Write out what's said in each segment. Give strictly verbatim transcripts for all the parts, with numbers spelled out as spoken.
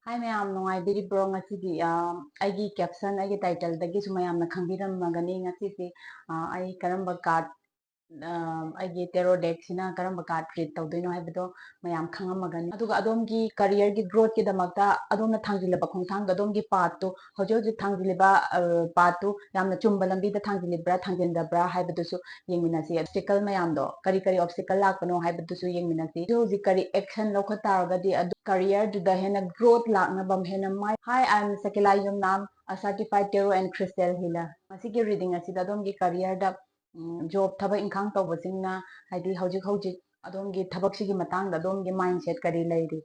ꯍꯥꯏ ꯃꯌꯥꯝ, ꯅꯨꯡꯉꯥꯏꯕꯤꯔꯤꯕ꯭ꯔꯣ? ꯉꯁꯤꯗꯤ ꯑ, ꯑꯩꯒꯤ ꯀꯦꯞꯁꯟ, ꯑꯩꯒꯤ ꯇꯥꯏꯇꯜꯗꯒꯤꯁꯨ ꯃꯌꯥꯝꯅ ꯈꯪꯕꯤꯔꯝꯃꯒꯅꯤ ꯉꯁꯤꯁꯦ ꯑ, ꯑꯩ ꯀꯔꯝꯕ ꯀꯥꯔꯠ, ꯑ, ꯑꯩꯒꯤ ꯇꯦꯔꯣ ꯗꯦꯛꯁꯤꯅ ꯀꯔꯝꯕ ꯀꯥꯔꯠ ꯔꯤꯠ ꯇꯧꯗꯣꯏꯅꯣ ꯍꯥꯏꯕꯗꯣ ꯃꯌꯥꯝ ꯈꯪꯉꯝꯃꯒꯅꯤ꯫ ꯑꯗꯨꯒ ꯑꯗꯣꯝꯒꯤ ꯀꯔꯤꯌꯔꯒꯤ ꯒ꯭ꯔꯣꯠꯀꯤꯗꯃꯛꯇ ꯑꯗꯣꯝꯅ ꯊꯥꯡꯖꯤꯜꯂꯕ ꯈꯣꯡꯊꯥꯡꯗꯣ, ꯑꯗꯣꯝꯒꯤ ꯄꯥꯠꯇꯨ, ꯍꯧꯖꯤꯛ ꯍꯧꯖꯤꯛ ꯊꯥꯡꯖꯤꯜꯂꯤꯕ ꯑ, ꯄꯥꯠꯇꯨ ꯌꯥꯝꯅ ꯆꯨꯝꯕ ꯂꯝꯕꯤꯗ ꯊꯥꯡꯖꯤꯜꯂꯤꯕ꯭ꯔꯥ ꯊꯥꯡꯖꯤꯟꯗꯕ꯭ꯔꯥ ꯍꯥꯏꯕꯗꯨꯁꯨ ꯌꯦꯡꯃꯤꯟꯅꯁꯤ꯫ ꯑꯣꯕꯁꯇꯤꯀꯜ ꯃꯌꯥꯝꯗꯣ, ꯀꯔꯤ ꯀꯔꯤ ꯑꯣꯕꯁꯇꯤꯀꯜ ꯂꯥꯛꯄꯅꯣ ꯍꯥꯏꯕꯗꯨꯁꯨ ꯌꯦꯡꯃꯤꯟꯅꯁꯤ꯫ ꯍꯧꯖꯤꯛ ꯍꯧꯖꯤꯛ ꯀꯔꯤ ꯑꯦꯛꯁꯟ ꯂꯧꯈꯠ ꯇꯥꯔꯒꯗꯤ ꯑꯗꯨ ꯀꯔꯤꯌꯔꯗꯨꯗ ꯍꯦꯟꯅ ꯒ꯭ꯔꯣꯠ ꯂꯥꯛꯅꯕ, ꯍꯦꯟꯅ ꯃꯥꯏ Hi, I am Sakila Yumnam, a certified tarot and crystal healer. ꯃꯁꯤꯒꯤ ꯔꯤꯗꯤꯡ ꯑꯁꯤꯗ ꯑꯗꯣꯝꯒꯤ ꯀꯔꯤꯌꯔꯗ ꯖꯣꯕ, ꯊꯕꯛ ꯏꯪꯈꯥꯡ ꯇꯧꯕꯁꯤꯡꯅ, ꯍꯥꯏꯗꯤ ꯍꯧꯖꯤꯛ ꯍꯧꯖꯤꯛ ꯑꯗꯣꯝꯒꯤ ꯊꯕꯛꯁꯤꯒꯤ ꯃꯇꯥꯡꯗ ꯑꯗꯣꯝꯒꯤ ꯃꯥꯏꯟꯁꯦꯠ ꯀꯔꯤ ꯂꯩꯔꯤ?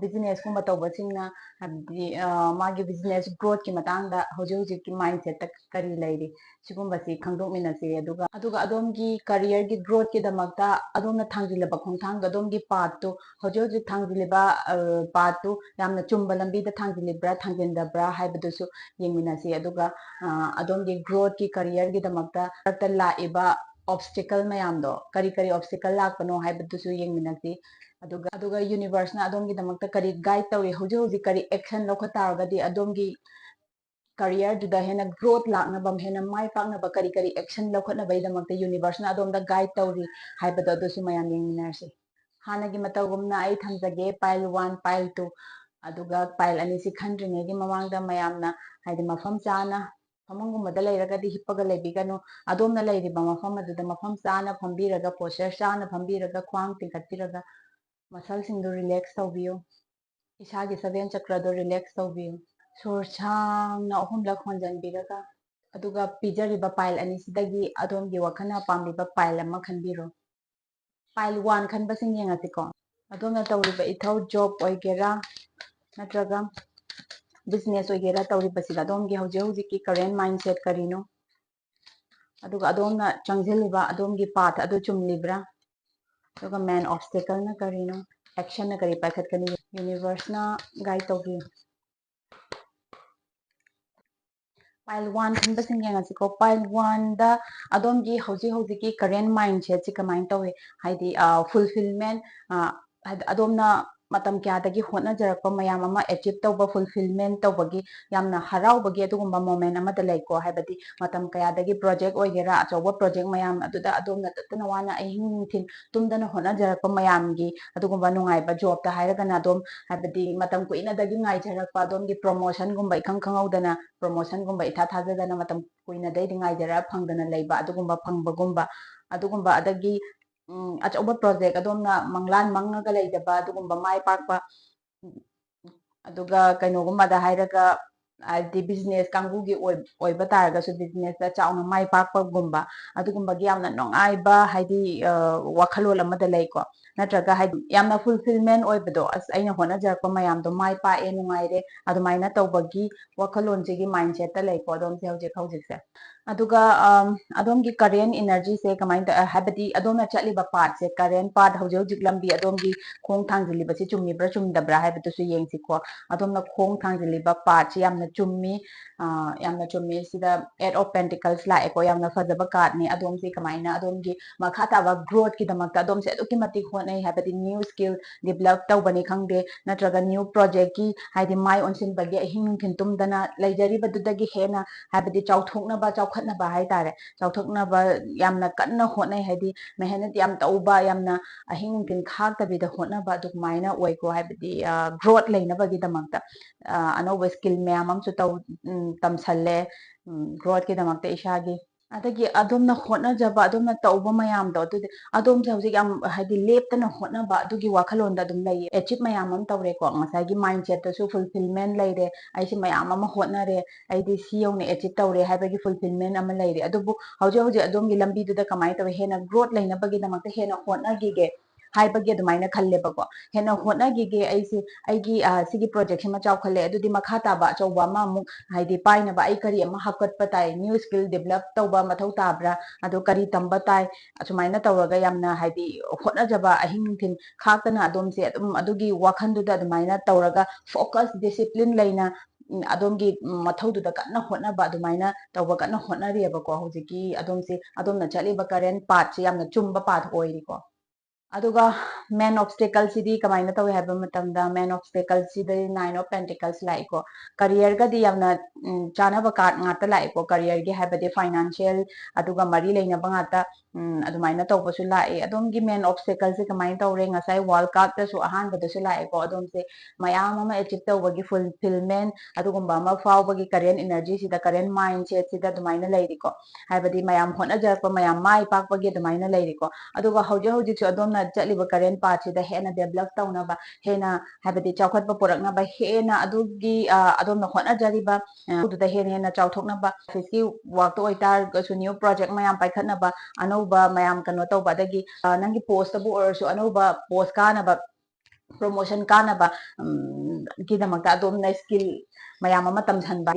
ꯕꯤꯖꯤꯅꯦꯁꯀꯨꯝꯕ ꯇꯧꯕꯁꯤꯡꯅ, ꯍꯥꯏꯕꯗꯤ ꯑ, ꯃꯥꯒꯤ ꯕꯤꯖꯤꯅꯦꯁ ꯒ꯭ꯔꯣꯠꯀꯤ ꯃꯇꯥꯡꯗ ꯍꯧꯖꯤꯛ ꯍꯧꯖꯤꯛꯀꯤ ꯃꯥꯏꯟꯁꯦꯠꯇ ꯀꯔꯤ ꯂꯩꯔꯤ? ꯁꯤꯒꯨꯝꯕꯁꯤ ꯈꯪꯗꯣꯛꯃꯤꯟꯅꯁꯤ꯫ ꯑꯗꯨꯒ ꯑꯗꯨꯒ ꯑꯗꯣꯝꯒꯤ ꯀꯔꯤꯌꯔꯒꯤ ꯒ꯭ꯔꯣꯠꯀꯤꯗꯃꯛꯇ ꯑꯗꯣꯝꯅ ꯊꯥꯡꯖꯤꯜꯂꯕ ꯈꯣꯡꯊꯥꯡꯗꯣ, ꯑꯗꯣꯝꯒꯤ ꯄꯥꯠꯇꯨ, ꯍꯧꯖꯤꯛ ꯍꯧꯖꯤꯛ ꯊꯥꯡꯖꯤꯜꯂꯤꯕ ꯑ, ꯄꯥꯠꯇꯨ ꯌꯥꯝꯅ ꯆꯨꯝꯕ ꯂꯝꯕꯤꯗ ꯊꯥꯡꯖꯤꯜꯂꯤꯕ꯭ꯔꯥ ꯊꯥꯡꯖꯤꯟꯗꯕ꯭ꯔꯥ ꯍꯥꯏꯕꯗꯨꯁꯨ ꯌꯦꯡꯃꯤꯟꯅꯁꯤ꯫ ꯑꯗꯨꯒ ꯑ, ꯑꯗꯣꯝꯒꯤ ꯒ꯭ꯔꯣꯠꯀꯤ, ꯀꯔꯤꯌꯔꯒꯤꯗꯃꯛꯇ ꯃꯔꯛꯇ ꯂꯥꯛꯏꯕ ꯑꯣꯕꯁꯇꯤꯀꯜ ꯃꯌꯥꯝꯗꯣ, ꯀꯔꯤ ꯀꯔꯤ ꯑꯣꯕꯁꯇꯤꯀꯜ ꯂꯥꯛꯄꯅꯣ ꯍꯥꯏꯕꯗꯨꯁꯨ ꯌꯦꯡꯃꯤꯟꯅꯁꯤ꯫ ꯑꯗꯨꯒ ꯑꯗꯨꯒ ꯌꯨꯅꯤꯚꯔꯁꯅ ꯑꯗꯣꯝꯒꯤꯗꯃꯛꯇ ꯀꯔꯤ ꯒꯥꯏꯗ ꯇꯧꯔꯤ, ꯍꯧꯖꯤꯛ ꯍꯧꯖꯤꯛ ꯀꯔꯤ ꯑꯦꯛꯁꯟ ꯂꯧꯈꯠ ꯇꯥꯔꯒꯗꯤ ꯑꯗꯣꯝꯒꯤ ꯀꯔꯤꯌꯔꯗꯨꯗ ꯍꯦꯟꯅ ꯒ꯭ꯔꯣꯠ ꯂꯥꯛꯅꯕ, ꯍꯦꯟꯅ ꯃꯥꯏ ꯄꯥꯛꯅꯕ ꯀꯔꯤ ꯀꯔꯤ ꯑꯦꯛꯁꯟ ꯂꯧꯈꯠꯅꯕꯒꯤꯗꯃꯛꯇ ꯌꯨꯅꯤꯚꯔꯁꯅ ꯑꯗꯣꯝꯗ ꯒꯥꯏꯗ ꯇꯧꯔꯤ ꯍꯥꯏꯕꯗꯣ, ꯑꯗꯨꯁꯨ ꯃꯌꯥꯝ ꯌꯦꯡꯃꯤꯟꯅꯔꯁꯤ꯫ ꯍꯥꯟꯅꯒꯤ ꯃꯇꯧꯒꯨꯝꯅ ꯑꯩ ꯊꯝꯖꯒꯦ, ꯄꯥꯏꯜ ꯋꯥꯟ, ꯄꯥꯏꯜ ꯇꯨ, ꯑꯗꯨꯒ ꯄꯥꯏꯜ ꯑꯅꯤꯁꯤ ꯈꯟꯗ꯭ꯔꯤꯉꯩꯒꯤ ꯃꯃꯥꯡꯗ ꯃꯌꯥꯝꯅ, ꯍꯥꯏꯗꯤ, ꯃꯐꯝ ꯆꯥꯅ, ꯐꯃꯨꯡꯒꯨꯝꯕꯗ ꯂꯩꯔꯒꯗꯤ ꯍꯤꯞꯄꯒ ꯂꯩꯕꯤꯒꯅꯨ꯫ ꯑꯗꯣꯝꯅ ꯂꯩꯔꯤꯕ ꯃꯐꯝ ꯑꯗꯨꯗ ꯃꯐꯝ ꯆꯥꯅ ꯐꯝꯕꯤꯔꯒ, ꯄꯣꯁꯆꯔ ꯆꯥꯅ ꯐꯝꯕꯤꯔꯒ, ꯈ꯭ꯋꯥꯡ ꯇꯤꯡꯈꯠꯄꯤꯔꯒ, ꯃꯁꯜꯁꯤꯡꯗꯨ ꯔꯤꯂꯦꯛꯁ ꯇꯧꯕꯤꯌꯨ꯫ ꯏꯁꯥꯒꯤ ꯁꯚꯦꯟ ꯆꯀ꯭ꯔꯗꯨ ꯔꯤꯂꯦꯛꯁ ꯇꯧꯕꯤꯌꯨ꯫ ꯁꯣꯔ ꯁꯥꯡꯅ ꯑꯍꯨꯝꯂꯛ ꯍꯣꯟꯖꯟꯕꯤꯔꯒ, ꯑꯗꯨꯒ ꯄꯤꯖꯔꯤꯕ ꯄꯥꯏꯜ ꯑꯅꯤꯁꯤꯗꯒꯤ ꯑꯗꯣꯝꯒꯤ ꯋꯥꯈꯜꯅ ꯄꯥꯝꯂꯤꯕ ꯄꯥꯏꯜ ꯑꯃ ꯈꯟꯕꯤꯔꯣ꯫ ꯄꯥꯏꯜ ꯋꯥꯟ ꯈꯟꯕꯁꯤꯡ ꯌꯦꯡꯉꯁꯤꯀꯣ꯫ ꯑꯗꯣꯝꯅ ꯇꯧꯔꯤꯕ ꯏꯊꯧ, ꯖꯣꯕ ꯑꯣꯏꯒꯦꯔꯥ ꯅꯠꯇ꯭ꯔꯒ ꯕꯤꯖꯤꯅꯦꯁ ꯑꯣꯏꯒꯦꯔꯥ, ꯇꯧꯔꯤꯕꯁꯤꯗ ꯑꯗꯣꯝꯒꯤ ꯍꯧꯖꯤꯛ ꯍꯧꯖꯤꯛꯀꯤ ꯀꯔꯦꯟ ꯃꯥꯏꯟꯁꯦꯠ ꯀꯔꯤꯅꯣ? ꯑꯗꯨꯒ ꯑꯗꯣꯝꯅ ꯆꯪꯁꯤꯜꯂꯤꯕ ꯑꯗꯣꯝꯒꯤ ꯄꯥꯊ ꯑꯗꯨ ꯆꯨꯝꯂꯤꯕ꯭ꯔꯥ? ꯑꯗꯨꯒ ꯃꯦꯟ ꯑꯣꯕꯁꯇꯦꯀꯜꯅ ꯀꯔꯤꯅꯣ? ꯑꯦꯛꯁꯟꯅ ꯀꯔꯤ ꯄꯥꯏꯈꯠꯀꯅꯤ? ꯌꯨꯅꯤꯚꯔꯁꯅ ꯒꯥꯏꯗ ꯇꯧꯕꯤꯌꯨ꯫ ꯄꯥꯏꯜ ꯋꯥꯟ ꯈꯟꯕꯁꯤꯡ ꯌꯦꯡꯉꯁꯤꯀꯣ꯫ ꯄꯥꯏꯜ ꯋꯥꯟꯗ ꯑꯗꯣꯝꯒꯤ ꯍꯧꯖꯤꯛ ꯍꯧꯖꯤꯛꯀꯤ ꯀꯔꯦꯟ ꯃꯥꯏꯟꯁꯦꯠꯁꯤ ꯀꯃꯥꯏꯅ ꯇꯧꯏ? ꯍꯥꯏꯗꯤ, ꯐꯨꯜꯐꯤꯜꯃꯦꯟ, ꯑꯗꯣꯝꯅ ꯃꯇꯝ ꯀꯌꯥꯗꯒꯤ ꯍꯣꯠꯅꯖꯔꯛꯄ ꯃꯌꯥꯝ ꯑꯃ achieve ꯇꯧꯕ, fulfillment ꯇꯧꯕꯒꯤ ꯌꯥꯝꯅ ꯍꯔꯥꯎꯕꯒꯤ ꯑꯗꯨꯒꯨꯝꯕ moment ꯑꯃꯗ ꯂꯩꯀꯣ꯫ ꯍꯥꯏꯕꯗꯤ ꯃꯇꯝ ꯀꯌꯥꯗꯒꯤ project ꯑꯣꯏꯒꯦꯔꯥ, ꯑꯆꯧꯕ project ꯃꯌꯥꯝ ꯑꯗꯨꯗ ꯑꯗꯣꯝꯅ ꯇꯠꯇꯅ ꯋꯥꯅ ꯑꯍꯤꯡ ꯅꯨꯡꯊꯤꯜ ꯇꯨꯝꯗꯅ ꯍꯣꯠꯅꯖꯔꯛꯄ ꯃꯌꯥꯝꯒꯤ ꯑꯗꯨꯒꯨꯝꯕ ꯅꯨꯡꯉꯥꯏꯕ job ꯇ ꯍꯥꯏꯔꯒꯅ ꯑꯗꯣꯝ, ꯍꯥꯏꯕꯗꯤ ꯃꯇꯝ ꯀꯨꯏꯅꯗꯒꯤ ꯉꯥꯏꯖꯔꯛꯄ ꯑꯗꯣꯝꯒꯤ promotion ꯒꯨꯝꯕ ꯏꯈꯪ ꯈꯪꯍꯧꯗꯅ, promotion ꯒꯨꯝꯕ ꯏꯊꯥ ꯊꯥꯖꯗꯅ ꯃꯇꯝ ꯀꯨꯏꯅꯗꯩꯗꯤ ꯉꯥꯏꯖꯔ ꯐꯪꯗꯅ ꯂꯩꯕ ꯑꯗꯨꯒꯨꯝꯕ ꯐꯪꯕꯒꯨꯝꯕ, ꯑꯗꯨꯒꯨꯝꯕ ꯑꯗꯒꯤ ꯎꯝ, ꯑꯆꯧꯕ project ꯑꯗꯣꯝꯅ ꯃꯪꯂꯥꯟ ꯃꯪꯉꯒ ꯂꯩꯖꯕ ꯑꯗꯨꯒꯨꯝꯕ ꯃꯥꯏ ꯄꯥꯛꯄ, ꯎꯝ, ꯑꯗꯨꯒ ꯀꯩꯅꯣꯒꯨꯝꯕꯗ ꯍꯥꯏꯔꯒ, ꯍꯥꯏꯗꯤ business ꯀꯥꯡꯕꯨꯒꯤ ꯑꯣꯏ-, ꯑꯣꯏꯕ ꯇꯥꯔꯒꯁꯨ business ꯇ ꯆꯥꯎꯅ ꯃꯥꯏ ꯄꯥꯛꯄꯒꯨꯝꯕ, ꯑꯗꯨꯒꯨꯝꯕꯒꯤ ꯌꯥꯝꯅ ꯅꯨꯡꯉꯥꯏꯕ, ꯍꯥꯏꯗꯤ, ꯑ, ꯋꯥꯈꯜꯂꯣꯟ ꯑꯃꯗ ꯂꯩꯀꯣ꯫ ꯅꯠꯇ꯭ꯔꯒ ꯍꯥꯏꯗꯤ ꯌꯥꯝꯅ fulfillment ꯑꯣꯏꯕꯗꯣ, "ꯑꯁ, ꯑꯩꯅ ꯍꯣꯠꯅꯖꯔꯛꯄ ꯃꯌꯥꯝꯗꯣ ꯃꯥꯏ ꯄꯥꯛꯑꯦ, ꯅꯨꯡꯉꯥꯏꯔꯦ", ꯑꯗꯨꯃꯥꯏꯅ ꯇꯧꯕꯒꯤ ꯋꯥꯈꯜꯂꯣꯟꯁꯤꯒꯤ mindset ꯇ ꯂꯩꯀꯣ ꯑꯗꯣꯝꯁꯦ ꯍꯧꯖꯤꯛ ꯍꯧꯖꯤꯛꯁꯦ꯫ ꯑꯗꯨꯒ, ꯑꯝ, ꯑꯗꯣꯝꯒꯤ current energy ꯁꯦ ꯀꯃꯥꯏꯅ ꯇꯧ-, ꯍꯥꯏꯕꯗꯤ ꯑꯗꯣꯝꯅ ꯆꯠꯂꯤꯕ path ꯁꯦ, current path, ꯍꯧꯖꯤꯛ ꯍꯧꯖꯤꯛ ꯂꯝꯕꯤ ꯑꯗꯣꯝꯒꯤ ꯈꯣꯡ ꯊꯥꯡꯖꯤꯜꯂꯤꯕꯁꯤ ꯆꯨꯝꯃꯤꯕ꯭ꯔꯥ ꯆꯨꯝꯗꯕ꯭ꯔꯥ ꯍꯥꯏꯕꯗꯨꯁꯨ ꯌꯦꯡꯁꯤꯀꯣ꯫ ꯑꯗꯣꯝꯅ ꯈꯣꯡ ꯊꯥꯡꯖꯤꯜꯂꯤꯕ path ꯁꯤ ꯌꯥꯝꯅ ꯆꯨꯝꯃꯤ, ꯑ, ꯌꯥꯝꯅ ꯆꯨꯝꯃꯤ꯫ ꯁꯤꯗ Eight of Pentacles ꯂꯥꯛꯑꯦꯀꯣ, ꯌꯥꯝꯅ ꯐꯖꯕ card ꯅꯤ꯫ ꯑꯗꯣꯝꯁꯤ ꯀꯃꯥꯏꯅ ꯑꯗꯣꯝꯒꯤ ꯃꯈꯥ ꯇꯥꯕ growth ꯀꯤꯗꯃꯛꯇ ꯑꯗꯣꯝꯁꯦ ꯑꯗꯨꯛꯀꯤ ꯃꯇꯤꯛ ꯍꯣꯠꯅꯩ, ꯍꯥꯏꯕꯗꯤ new skill develop ꯇꯧꯕꯅꯤ ꯈꯪꯗꯦ, ꯅꯠꯇ꯭ꯔꯒ new project ꯀꯤ, ꯍꯥꯏꯗꯤ ꯃꯥꯏ ꯑꯣꯟꯁꯤꯟꯕꯒꯤ ꯑꯍꯤꯡ ꯅꯨꯡꯊꯤꯜ ꯇꯨꯝꯗꯅ ꯂꯩꯖꯔꯤꯕꯗꯨꯗꯒꯤ ꯍꯦꯟꯅ, ꯍꯥꯏꯕꯗꯤ ꯆꯥꯎꯊꯣꯛꯅꯕ, ꯆꯥꯎꯈꯠꯅꯕ ꯍꯥꯏꯇꯥꯔꯦ, ꯆꯥꯎꯊꯣꯛꯅꯕ ꯌꯥꯝꯅ ꯀꯟꯅ ꯍꯣꯠꯅꯩ, ꯍꯥꯏꯗꯤ ꯃꯦꯍꯅꯠ ꯌꯥꯝ ꯇꯧꯕ, ꯌꯥꯝꯅ ꯑꯍꯤꯡ ꯅꯨꯡꯊꯤꯜ ꯈꯥꯛꯇꯕꯤꯗ ꯍꯣꯠꯅꯕ ꯑꯗꯨꯃꯥꯏꯅ ꯑꯣꯏꯀꯣ꯫ ꯍꯥꯏꯕꯗꯤ, ꯑ, growth ꯂꯩꯅꯕꯒꯤꯗꯃꯛꯇ, ꯑ, ꯑꯅꯧꯕ skill ꯃꯌꯥꯝ ꯑꯃꯁꯨ ꯇꯧ-, ꯎꯝ, ꯇꯝꯁꯜꯂꯦ, ꯎꯝ, growth ꯀꯤꯗꯃꯛꯇ ꯏꯁꯥꯒꯤ꯫ ꯑꯗꯒꯤ ꯑꯗꯣꯝꯅ ꯍꯣꯠꯅꯖꯕ, ꯑꯗꯣꯝꯅ ꯇꯧꯕ ꯃꯌꯥꯝꯗꯣ, ꯑꯗꯨꯗꯤ ꯑꯗꯣꯝꯁꯦ ꯍꯧꯖꯤꯛ ꯌꯥꯝ, ꯍꯥꯏꯗꯤ, ꯂꯦꯞꯇꯅ ꯍꯣꯠꯅꯕ ꯑꯗꯨꯒꯤ ꯋꯥꯈꯜꯂꯣꯟꯗ ꯑꯗꯨꯝ ꯂꯩꯌꯦ꯫ Achieve ꯃꯌꯥꯝ ꯑꯃ ꯇꯧꯔꯦꯀꯣ, ꯉꯁꯥꯏꯒꯤ mindset ꯇꯁꯨ fulfillment ꯂꯩꯔꯦ, "ꯑꯩꯁꯦ ꯃꯌꯥꯝ ꯑꯃ ꯍꯣꯠꯅꯔꯦ, ꯑꯩꯗꯤ ꯁꯤ ꯌꯧꯅ achieve ꯇꯧꯔꯦ" ꯍꯥꯏꯕꯒꯤ fulfillment ꯑꯃ ꯂꯩꯔꯦ꯫ ꯑꯗꯨꯕꯨ ꯍꯧꯖꯤꯛ ꯍꯧꯖꯤꯛ ꯑꯗꯣꯝꯒꯤ ꯂꯝꯕꯤꯗꯨꯗ ꯀꯃꯥꯏꯅ ꯇꯧꯋꯤ? ꯍꯦꯟꯅ growth ꯂꯩꯅꯕꯒꯤꯗꯃꯛꯇ ꯍꯦꯟꯅ ꯍꯣꯠꯅꯈꯤꯒꯦ ꯍꯥꯏꯕꯒꯤ ꯑꯗꯨꯃꯥꯏꯅ ꯈꯜꯂꯦꯕꯀꯣ꯫ ꯍꯦꯟꯅ ꯍꯣꯠꯅꯈꯤꯒꯦ ꯑꯩꯁꯦ, ꯑꯩꯒꯤ, ꯑ, ꯁꯤꯒꯤ project ꯁꯤꯃ ꯆꯥꯎꯈꯠꯂꯦ, ꯑꯗꯨꯗꯤ ꯃꯈꯥ ꯇꯥꯕ ꯑꯆꯧꯕ ꯑꯃ ꯑꯃꯨꯛ, ꯍꯥꯏꯗꯤ, ꯄꯥꯏꯅꯕ ꯑꯩ ꯀꯔꯤ ꯑꯃ ꯍꯥꯞꯀꯠꯄ ꯇꯥꯏ, new skill develop ꯇꯧꯕ ꯃꯊꯧ ꯇꯥꯕ꯭ꯔꯥ, ꯑꯗꯣ ꯀꯔꯤ ꯇꯝꯕ ꯇꯥꯏ, ꯑꯁꯨꯃꯥꯏꯅ ꯇꯧꯔꯒ ꯌꯥꯝꯅ, ꯍꯥꯏꯗꯤ, ꯍꯣꯠꯅꯖꯕ, ꯑꯍꯤꯡ ꯅꯨꯡꯊꯤꯜ ꯈꯥꯛꯇꯅ ꯑꯗꯣꯝꯁꯦ ꯑꯗꯨꯝ ꯑꯗꯨꯒꯤ ꯋꯥꯈꯜꯗꯨꯗ ꯑꯗꯨꯃꯥꯏꯅ ꯇꯧꯔꯒ focus, discipline ꯂꯩꯅ, ꯎꯝ, ꯑꯗꯣꯝꯒꯤ, ꯎꯝ, ꯃꯊꯧꯗꯨꯗ ꯀꯟꯅ ꯍꯣꯠꯅꯕ, ꯑꯗꯨꯃꯥꯏꯅ ꯇꯧꯕ ꯀꯟꯅ ꯍꯣꯠꯅꯔꯤꯑꯕꯀꯣ꯫ ꯍꯧꯖꯤꯛꯀꯤ ꯑꯗꯣꯝꯁꯦ, ꯑꯗꯣꯝꯅ ꯆꯠꯂꯤꯕ current path ꯁꯦ ꯌꯥꯝꯅ ꯆꯨꯝꯕ path ꯑꯣꯏꯔꯤꯀꯣ꯫ ꯑꯗꯨꯒ main obstacle ꯁꯤꯗꯤ ꯀꯃꯥꯏꯅ ꯇꯧꯏ ꯍꯥꯏꯕ ꯃꯇꯝꯗ, main obstacle CD nine of pentacles ꯂꯥꯛꯏꯀꯣ꯫ Career ꯒꯗꯤ ꯌꯥꯝꯅ, ꯎꯝ, ꯆꯥꯟꯅꯕ card ꯉꯥꯛꯇ ꯂꯥꯛꯏꯀꯣ꯫ Career ꯒꯤ ꯍꯥꯏꯕꯗꯤ financial ꯑꯗꯨꯒ ꯃꯔꯤ ꯂꯩꯅꯕ ꯉꯥꯛꯇ, ꯎꯝ, ꯑꯗꯨꯃꯥꯏꯅ ꯇꯧꯕꯁꯨ ꯂꯥꯛꯏ꯫ ꯑꯗꯣꯝꯒꯤ main obstacle ꯁꯦ ꯀꯃꯥꯏꯅ ꯇꯧꯔꯦ? ꯉꯁꯥꯏ World card ꯇꯁꯨ ꯑꯍꯥꯟꯕꯗꯁꯨ ꯂꯥꯛꯑꯦꯀꯣ꯫ ꯑꯗꯣꯝꯁꯦ ꯃꯌꯥꯝ ꯑꯃ achieve ꯇꯧꯕꯒꯤ fulfillment ꯑꯗꯨꯒꯨꯝꯕ ꯑꯃ ꯐꯥꯎꯕꯒꯤ current energy ꯁꯤꯗ, current mindset ꯁꯤꯗ ꯑꯗꯨꯃꯥꯏꯅ ꯂꯩꯔꯤꯀꯣ꯫ ꯍꯥꯏꯕꯗꯤ ꯃꯌꯥꯝ ꯍꯣꯠꯅꯖꯔꯛꯄ, ꯃꯌꯥꯝ ꯃꯥꯏ ꯄꯥꯛꯄꯒꯤ ꯑꯗꯨꯃꯥꯏꯅ ꯂꯩꯔꯤꯀꯣ꯫ ꯑꯗꯨꯒ ꯍꯧꯖꯤꯛ ꯍꯧꯖꯤꯛꯁꯨ ꯑꯗꯣꯝꯅ ꯆꯠꯂꯤꯕ current path ꯁꯤꯗ ꯍꯦꯟꯅ develop ꯇꯧꯅꯕ, ꯍꯦꯟꯅ, ꯍꯥꯏꯕꯗꯤ ꯆꯥꯎꯈꯠꯄ ꯄꯨꯔꯛꯅꯕ, ꯍꯦꯟꯅ ꯑꯗꯨꯒꯤ, ꯑ, ꯑꯗꯣꯝꯅ ꯍꯣꯠꯅꯖꯔꯤꯕ, ꯑ, ꯑꯗꯨꯗ ꯍꯦꯟꯅ ꯍꯦꯟꯅ ꯆꯥꯎꯊꯣꯛꯅꯕ, office ꯀꯤ work ꯇ ꯑꯣꯏꯇꯥꯔꯒꯁꯨ new project ꯃꯌꯥꯝ ꯄꯥꯏꯈꯠꯅꯕ, ꯑꯅꯧꯕ ꯃꯌꯥꯝ ꯀꯩꯅꯣ ꯇꯧꯕ, ꯑꯗꯒꯤ, ꯑ, ꯅꯪꯒꯤ post ꯇꯕꯨ ꯑꯣꯏꯔꯁꯨ ꯑꯅꯧꯕ post ꯀꯥꯅꯕ, promotion ꯀꯥꯅꯕ, ꯎꯝ, ꯒꯤꯗꯃꯛꯇ ꯑꯗꯣꯝꯅ skill ꯃꯌꯥꯝ ꯑꯃ ꯇꯝꯁꯟꯕ,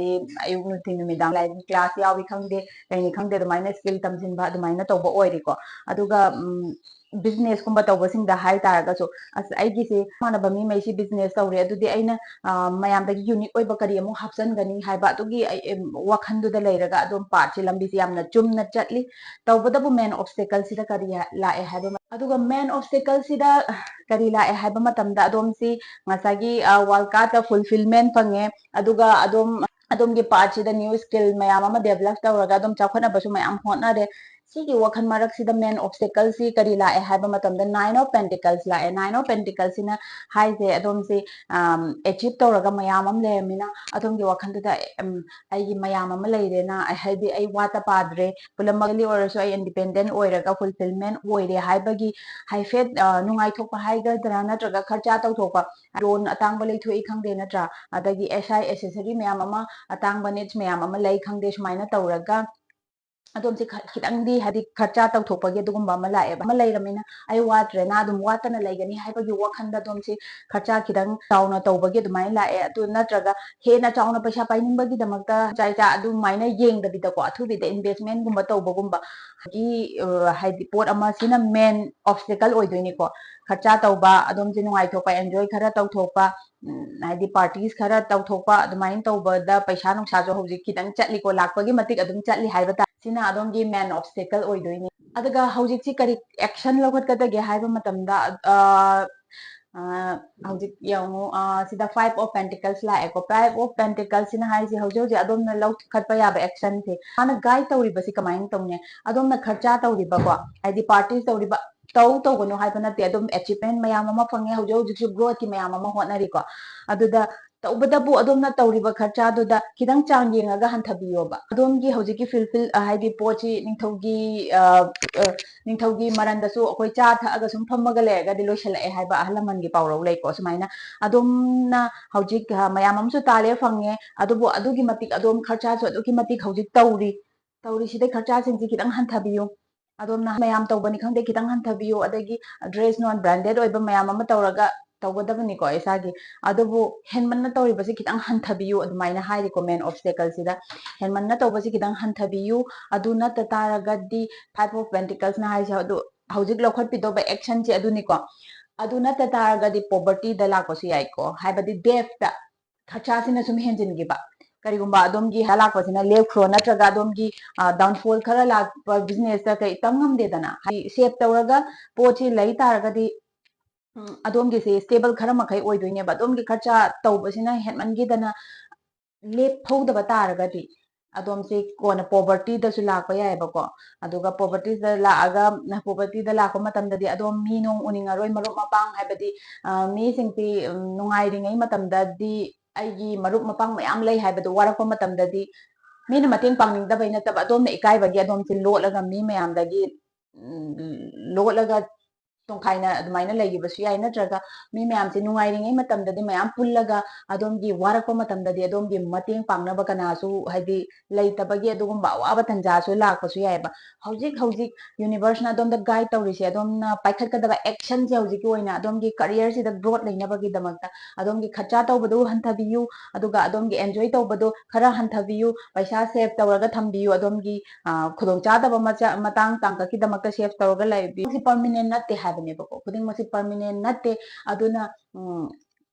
ꯑꯌꯨꯛ ꯅꯨꯡꯊꯤꯜ ꯅꯨꯃꯤꯗꯥꯡ ꯂꯥꯏꯔꯤꯛ class ꯌꯥꯎꯏ ꯈꯪꯗꯦ, ꯀꯩꯅꯤ ꯈꯪꯗꯦ, ꯑꯗꯨꯃꯥꯏꯅ skill ꯇꯝꯁꯤꯟꯕ ꯑꯗꯨꯃꯥꯏꯅ ꯇꯧꯕ ꯑꯣꯏꯔꯦꯀꯣ꯫ ꯑꯗꯨꯒ, ꯎꯝ, business ꯀꯨꯝꯕ ꯇꯧꯕꯁꯤꯡꯗ ꯍꯥꯏ ꯇꯥꯔꯒꯁꯨ, "ꯑꯁ, ꯑꯩꯒꯤꯁꯦ ꯏꯃꯥꯟꯅꯕ ꯃꯤ ꯃꯩꯁꯤ business ꯇꯧꯔꯦ, ꯑꯗꯨꯗꯤ ꯑꯩꯅ, ꯑ, ꯃꯌꯥꯝꯗꯒꯤ unique ꯑꯣꯏꯕ ꯀꯔꯤ ꯑꯃꯨꯛ ꯍꯥꯞꯆꯟꯒꯅꯤ?" ꯍꯥꯏꯕ ꯑꯗꯨꯒꯤ ꯑꯩ, ꯑꯦꯝ, ꯋꯥꯈꯜꯗꯨꯗ ꯂꯩꯔꯒ ꯑꯗꯨꯝ path ꯁꯤ, ꯂꯝꯕꯤꯁꯤ ꯌꯥꯝꯅ ꯆꯨꯝꯅ ꯆꯠꯂꯤ꯫ ꯇꯧꯕꯇꯕꯨ main obstacle ꯁꯤꯗ ꯀꯔꯤ ꯂꯥꯛꯑꯦ ꯍꯥꯏꯕ ꯃ-, ꯑꯗꯨꯒ main obstacle ꯁꯤꯗ ꯀꯔꯤ ꯂꯥꯛꯑꯦ ꯍꯥꯏꯕ ꯃꯇꯝꯗ, ꯑꯗꯣꯝꯁꯤ ꯉꯁꯥꯏꯒꯤ, ꯑ, World card ꯇ fulfillment ꯐꯪꯉꯦ, ꯑꯗꯨꯒ ꯑꯗꯣꯝ, ꯑꯗꯣꯝꯒꯤ path ꯁꯤꯗ new skill ꯃꯌꯥꯝ ꯑꯃ develop ꯇꯧꯔꯒ ꯑꯗꯨꯝ ꯆꯥꯎꯈꯠꯅꯕꯁꯨ ꯃꯌꯥꯝ ꯍꯣꯠꯅꯔꯦ꯫ ꯁꯤꯒꯤ ꯋꯥꯈꯜ ꯃꯔꯛꯁꯤꯗ main obstacle ꯁꯤ ꯀꯔꯤ ꯂꯥꯛꯑꯦ ꯍꯥꯏꯕ ꯃꯇꯝꯗ, nine of pentacles ꯂꯥꯛꯑꯦ꯫ Nine of pentacles ꯁꯤꯅ ꯍꯥꯏꯁꯦ, ꯑꯗꯣꯝꯁꯤ, ꯑꯝ, achieve ꯇꯧꯔꯒ ꯃꯌꯥꯝ ꯑꯃ ꯂꯩꯔꯝꯃꯤꯅ, ꯑꯗꯣꯝꯒꯤ ꯋꯥꯈꯜꯗꯨꯗ, ꯑꯝ, "ꯑꯩꯒꯤ ꯃꯌꯥꯝ ꯑꯃ ꯂꯩꯔꯦꯅ, ꯍꯥꯏꯗꯤ ꯑꯩ ꯋꯥꯠꯇ ꯄꯥꯗ꯭ꯔꯦ, ꯄꯨꯝꯅꯃꯛꯇꯒꯤ ꯑꯣꯏꯔꯁꯨ ꯑꯩ independent ꯑꯣꯏꯔꯒ fulfillment ꯑꯣꯏꯔꯦ" ꯍꯥꯏꯕꯒꯤ ꯍꯥꯏꯐꯦꯠ, ꯑ, ꯅꯨꯡꯉꯥꯏꯊꯣꯛꯄ ꯍꯥꯏꯒꯗ꯭ꯔꯥ, ꯅꯠꯇ꯭ꯔꯒ ꯈꯔꯆꯥ ꯇꯧꯊꯣꯛꯄ, loan ꯑꯇꯥꯡꯕ ꯂꯩꯊꯣꯛꯏ ꯈꯪꯗꯦ, ꯅꯠꯇ꯭ꯔꯥ? ꯑꯗꯒꯤ S I accessory ꯃꯌꯥꯝ ꯑꯃ, ꯑꯇꯥꯡꯕ needs ꯃꯌꯥꯝ ꯑꯃ ꯂꯩ ꯈꯪꯗꯦ, ꯁꯨꯃꯥꯏꯅ ꯇꯧꯔꯒ ꯑꯗꯣꯝꯁꯦ ꯈ-, ꯈꯤꯇꯪꯗꯤ, ꯍꯥꯏꯗꯤ, ꯈꯔꯆꯥ ꯇꯧꯊꯣꯛꯄꯒꯤ ꯑꯗꯨꯒꯨꯝꯕ ꯑꯃ ꯂꯥꯛꯑꯦꯕ꯫ ꯑꯃ ꯂꯩꯔꯃꯤꯅ ꯑꯩ ꯋꯥꯠꯇ꯭ꯔꯦꯅ ꯑꯗꯨꯝ ꯋꯥꯠꯇꯅ ꯂꯩꯒꯅꯤ ꯍꯥꯏꯕꯒꯤ ꯋꯥꯈꯜꯗ ꯑꯗꯣꯝꯁꯦ ꯈꯔꯆꯥ ꯈꯤꯇꯪ ꯆꯥꯎꯅ ꯇꯧꯕꯒꯤ ꯑꯗꯨꯃꯥꯏꯅ ꯂꯥꯛꯑꯦ꯫ ꯑꯗꯨ ꯅꯠꯇ꯭ꯔꯒ ꯍꯦꯟꯅ ꯆꯥꯎꯅ ꯄꯩꯁꯥ ꯄꯥꯏꯅꯤꯡꯕꯒꯤꯗꯃꯛꯇ ꯏꯆꯥ ꯏꯆꯥ ꯑꯗꯨꯃꯥꯏꯅ ꯌꯦꯡꯗꯕꯤꯗꯀꯣ, ꯑꯊꯨꯕꯤꯗ investment ꯀꯨꯝꯕ ꯇꯧꯕꯒꯨꯝꯕ ꯒꯤ, ꯑ, ꯍꯥꯏꯗꯤ ꯄꯣꯠ ꯑꯃ, ꯁꯤꯅ main obstacle ꯑꯣꯏꯗꯣꯏꯅꯤꯀꯣ꯫ ꯈꯔꯆꯥ ꯇꯧꯕ, ꯑꯗꯣꯝꯁꯦ ꯅꯨꯡꯉꯥꯏꯊꯣꯛꯄ, enjoy ꯈꯔ ꯇꯧꯊꯣꯛꯄ, ꯎꯝ, ꯍꯥꯏꯗꯤ parties ꯈꯔ ꯇꯧꯊꯣꯛꯄ, ꯑꯗꯨꯃꯥꯏꯅ ꯇꯧꯕꯗ ꯄꯩꯁꯥ ꯅꯨꯡꯁꯥꯁꯨ ꯍꯧꯖꯤꯛ ꯈꯤꯇꯪ ꯆꯠꯂꯤꯀꯣ, ꯂꯥꯛꯄꯒꯤ ꯃꯇꯤꯛ ꯑꯗꯨꯝ ꯆꯠꯂꯤ ꯍꯥꯏꯕ ꯇꯥꯔꯦ꯫ ꯁꯤꯅ ꯑꯗꯣꯝꯒꯤ main obstacle ꯑꯣꯏꯗꯣꯏꯅꯤ꯫ ꯑꯗꯨꯒ ꯍꯧꯖꯤꯛꯁꯤ ꯀꯔꯤ action ꯂꯧꯈꯠꯀꯗꯒꯦ ꯍꯥꯏꯕ ꯃꯇꯝꯗ, ꯑ, ꯑ, ꯍꯧꯖꯤꯛ ꯌꯦꯡꯉꯨ, ꯑ, ꯁꯤꯗ Five of Pentacles ꯂꯥꯛꯑꯦꯀꯣ꯫ Five of Pentacles ꯁꯤꯅ ꯍꯥꯏꯁꯦ ꯍꯧꯖꯤꯛ ꯍꯧꯖꯤꯛ ꯑꯗꯣꯝꯅ ꯂꯧꯈꯠꯄ ꯌꯥꯕ action ꯁꯦ꯫ ꯃꯥꯅ guide ꯇꯧꯔꯤꯕꯁꯤ ꯀꯃꯥꯏꯅ ꯇꯧꯅꯤ? ꯑꯗꯣꯝꯅ ꯈꯔꯆꯥ ꯇꯧꯔꯤꯕꯀꯣ, ꯍꯥꯏꯗꯤ party ꯇꯧꯔꯤꯕ, ꯇꯧ ꯇꯧꯒꯅꯨ ꯍꯥꯏꯕ ꯅꯠꯇꯦ, ꯑꯗꯨꯝ achievement ꯃꯌꯥꯝ ꯑꯃ ꯐꯪꯉꯦ, ꯍꯧꯖꯤꯛ ꯍꯧꯖꯤꯛꯁꯨ growth ꯀꯤ ꯃꯌꯥꯝ ꯑꯃ ꯍꯣꯠꯅꯔꯤꯀꯣ꯫ ꯑꯗꯨꯗ ꯇꯧꯕꯇꯕꯨ ꯑꯗꯣꯝꯅ ꯇꯧꯔꯤꯕ ꯈꯔꯆꯥꯗꯨꯗ ꯈꯤꯇꯪ ꯆꯥꯡ ꯌꯦꯡꯉꯒ ꯍꯟꯊꯕꯤꯌꯣꯕ꯫ ꯑꯗꯣꯝꯒꯤ ꯍꯧꯖꯤꯛꯀꯤ fulfill, ꯑ, ꯍꯥꯏꯗꯤ ꯄꯣꯠꯁꯤ ꯅꯤꯡꯊꯧꯒꯤ, ꯑ, ꯑ, ꯅꯤꯡꯊꯧꯒꯤ ꯃꯔꯟꯗꯁꯨ ꯑꯩꯈꯣꯏ ꯆꯥ ꯊꯛꯑꯒ ꯁꯨꯝ ꯐꯝꯃꯒ ꯂꯩꯔꯒꯗꯤ ꯂꯣꯏꯁꯤꯜꯂꯛꯑꯦ ꯍꯥꯏꯕ ꯑꯍꯜ ꯂꯃꯟꯒꯤ ꯄꯥꯎꯔꯧ ꯂꯩꯀꯣ꯫ ꯁꯨꯃꯥꯏꯅ ꯑꯗꯣꯝꯅ ꯍꯧꯖꯤꯛ, ꯑ, ꯃꯌꯥꯝ ꯑꯃꯁꯨ ꯇꯥꯜꯂꯦ, ꯐꯪꯉꯦ, ꯑꯗꯨꯕꯨ ꯑꯗꯨꯒꯤ ꯃꯇꯤꯛ ꯑꯗꯣꯝ ꯈꯔꯆꯥꯁꯨ ꯑꯗꯨꯛꯀꯤ ꯃꯇꯤꯛ ꯍꯧꯖꯤꯛ ꯇꯧꯔꯤ꯫ ꯇꯧꯔꯤꯁꯤꯗꯩ ꯈꯔꯆꯥꯁꯤꯡꯁꯤ ꯈꯤꯇꯪ ꯍꯟꯊꯕꯤꯌꯨ꯫ ꯑꯗꯣꯝꯅ ꯃꯌꯥꯝ ꯇꯧꯕꯅꯤ ꯈꯪꯗꯦ, ꯈꯤꯇꯪ ꯍꯟꯊꯕꯤꯌꯨ꯫ ꯑꯗꯒꯤ dress non branded ꯑꯣꯏꯕ ꯃꯌꯥꯝ ꯑꯃ ꯇꯧꯔꯒ ꯇꯧꯒꯗꯕꯅꯤꯀꯣ ꯏꯁꯥꯒꯤ꯫ ꯑꯗꯨꯕꯨ ꯍꯦꯟꯃꯟꯅ ꯇꯧꯔꯤꯕꯁꯤ ꯈꯤꯇꯪ ꯍꯟꯊꯕꯤꯌꯨ ꯑꯗꯨꯃꯥꯏꯅ ꯍꯥꯏꯔꯤꯀꯣ꯫ Man of Pentacles ꯁꯤꯗ ꯍꯦꯟꯃꯟꯅ ꯇꯧꯕꯁꯤ ꯈꯤꯇꯪ ꯍꯟꯊꯕꯤꯌꯨ꯫ ꯑꯗꯨ ꯅꯠꯇ ꯇꯥꯔꯒꯗꯤ Five of Pentacles ꯅ ꯍꯥꯏꯁꯦ ꯑꯗꯨ ꯍꯧꯖꯤꯛ ꯂꯧꯈꯠꯄꯤꯗꯧꯕ action ꯁꯦ ꯑꯗꯨꯅꯤꯀꯣ꯫ ꯑꯗꯨ ꯅꯠꯇ ꯇꯥꯔꯒꯗꯤ poverty ꯗ ꯂꯥꯛꯄꯁꯨ ꯌꯥꯏꯀꯣ, ꯍꯥꯏꯕꯗꯤ debt ꯇ ꯈꯔꯆꯥꯁꯤꯅ ꯁꯨꯝ ꯍꯦꯟꯖꯤꯟꯈꯤꯕ꯫ ꯀꯔꯤꯒꯨꯝꯕ ꯑꯗꯣꯝꯒꯤ ꯍꯦꯜ ꯂꯥꯛꯄꯁꯤꯅ ꯂꯦꯞꯈ꯭ꯔꯣ, ꯅꯠꯇ꯭ꯔꯒ ꯑꯗꯣꯝꯒꯤ, ꯑ, downfall ꯈꯔ ꯂꯥꯛꯄ business ꯇ ꯀꯩ ꯇꯝ ꯉꯝꯗꯦꯗꯅ꯫ ꯍꯥꯏꯗꯤ save ꯇꯧꯔꯒ ꯄꯣꯠꯁꯤ ꯂꯩ ꯇꯥꯔꯒꯗꯤ, ꯎꯝ, ꯑꯗꯣꯝꯒꯤꯁꯦ stable ꯈꯔ ꯃꯈꯩ ꯑꯣꯏꯗꯣꯏꯅꯦꯕ꯫ ꯑꯗꯣꯝꯒꯤ ꯈꯔꯆꯥ ꯇꯧꯕꯁꯤꯅ ꯍꯦꯟꯃꯟꯈꯤꯗꯅ ꯂꯦꯞꯍꯧꯗꯕ ꯇꯥꯔꯒꯗꯤ ꯑꯗꯣꯝꯁꯦ ꯀꯣꯟꯅ poverty ꯗꯁꯨ ꯂꯥꯛꯄ ꯌꯥꯏꯑꯕꯀꯣ꯫ ꯑꯗꯨꯒ poverty ꯗ ꯂꯥꯛꯑꯒ, poverty ꯗ ꯂꯥꯛꯄ ꯃꯇꯝꯗꯗꯤ ꯑꯗꯣꯝ ꯃꯤ ꯅꯨꯡ ꯎꯅꯤꯡꯉꯔꯣꯏ, ꯃꯔꯨꯞ ꯃꯄꯥꯡ ꯍꯥꯏꯕꯗꯤ, ꯑ, ꯃꯤꯁꯤꯡꯁꯤ, ꯎꯝ, ꯅꯨꯡꯉꯥꯏꯔꯤꯉꯩ ꯃꯇꯝꯗꯗꯤ ꯑꯩꯒꯤ ꯃꯔꯨꯞ ꯃꯄꯥꯡ ꯃꯌꯥꯝ ꯂꯩ ꯍꯥꯏꯕꯗꯣ ꯋꯥꯔꯛꯄ ꯃꯇꯝꯗꯗꯤ ꯃꯤꯅ ꯃꯇꯦꯡ ꯄꯥꯡꯅꯤꯡꯗꯕꯩ ꯅꯠꯇꯕ, ꯑꯗꯣꯝꯅ ꯏꯀꯥꯏꯕꯒꯤ ꯑꯗꯣꯝꯁꯦ ꯂꯣꯠꯂꯒ ꯃꯤ ꯃꯌꯥꯝꯗꯒꯤ, ꯎꯝ, ꯂꯣꯠꯂꯒ ꯇꯣꯡꯈꯥꯏꯅ ꯑꯗꯨꯃꯥꯏꯅ ꯂꯩꯈꯤꯕꯁꯨ ꯌꯥꯏ꯫ ꯅꯠꯇ꯭ꯔꯒ ꯃꯤ ꯃꯌꯥꯝꯁꯦ ꯅꯨꯡꯉꯥꯏꯔꯤꯉꯩ ꯃꯇꯝꯗꯗꯤ ꯃꯌꯥꯝ ꯄꯨꯜꯂꯒ ꯑꯗꯣꯝꯒꯤ ꯋꯥꯔꯛꯄ ꯃꯇꯝꯗꯗꯤ ꯑꯗꯣꯝꯒꯤ ꯃꯇꯦꯡ ꯄꯥꯡꯅꯕ ꯀꯅꯥꯁꯨ ꯍꯥꯏꯗꯤ ꯂꯩꯇꯕꯒꯤ ꯑꯗꯨꯒꯨꯝꯕ ꯑꯋꯥꯕ ꯇꯟꯖꯥꯁꯨ ꯂꯥꯛꯄꯁꯨ ꯌꯥꯏꯑꯕ꯫ ꯍꯧꯖꯤꯛ ꯍꯧꯖꯤꯛ universe ꯅ ꯑꯗꯣꯝꯗ guide ꯇꯧꯔꯤꯁꯦ, ꯑꯗꯣꯝꯅ ꯄꯥꯏꯈꯠꯀꯗꯕ action ꯁꯦ ꯍꯧꯖꯤꯛꯀꯤ ꯑꯣꯏꯅ ꯑꯗꯣꯝꯒꯤ career ꯁꯤꯗ growth ꯂꯩꯅꯕꯒꯤꯗꯃꯛꯇ ꯑꯗꯣꯝꯒꯤ ꯈꯔꯆꯥ ꯇꯧꯕꯗꯨ ꯍꯟꯊꯕꯤꯌꯨ, ꯑꯗꯨꯒ ꯑꯗꯣꯝꯒꯤ enjoy ꯇꯧꯕꯗꯣ ꯈꯔ ꯍꯟꯊꯕꯤꯌꯨ, ꯄꯩꯁꯥ save ꯇꯧꯔꯒ ꯊꯝꯕꯤꯌꯨ, ꯑꯗꯣꯝꯒꯤ, ꯑ, ꯈꯨꯗꯣꯡꯆꯥꯗꯕ ꯃꯆꯥ-, ꯃꯇꯥꯡ ꯇꯥꯡꯀꯛꯀꯤꯗꯃꯛꯇ save ꯇꯧꯔꯒ ꯂꯩꯕꯤꯌꯨ꯫ ꯁꯤ permanent ꯅꯠꯇꯦ ꯍꯥꯏꯕꯅꯦꯕꯀꯣ, ꯈꯨꯗꯤꯡꯃꯛꯁꯤ permanent ꯅꯠꯇꯦ꯫ ꯑꯗꯨꯅ, ꯎꯝ,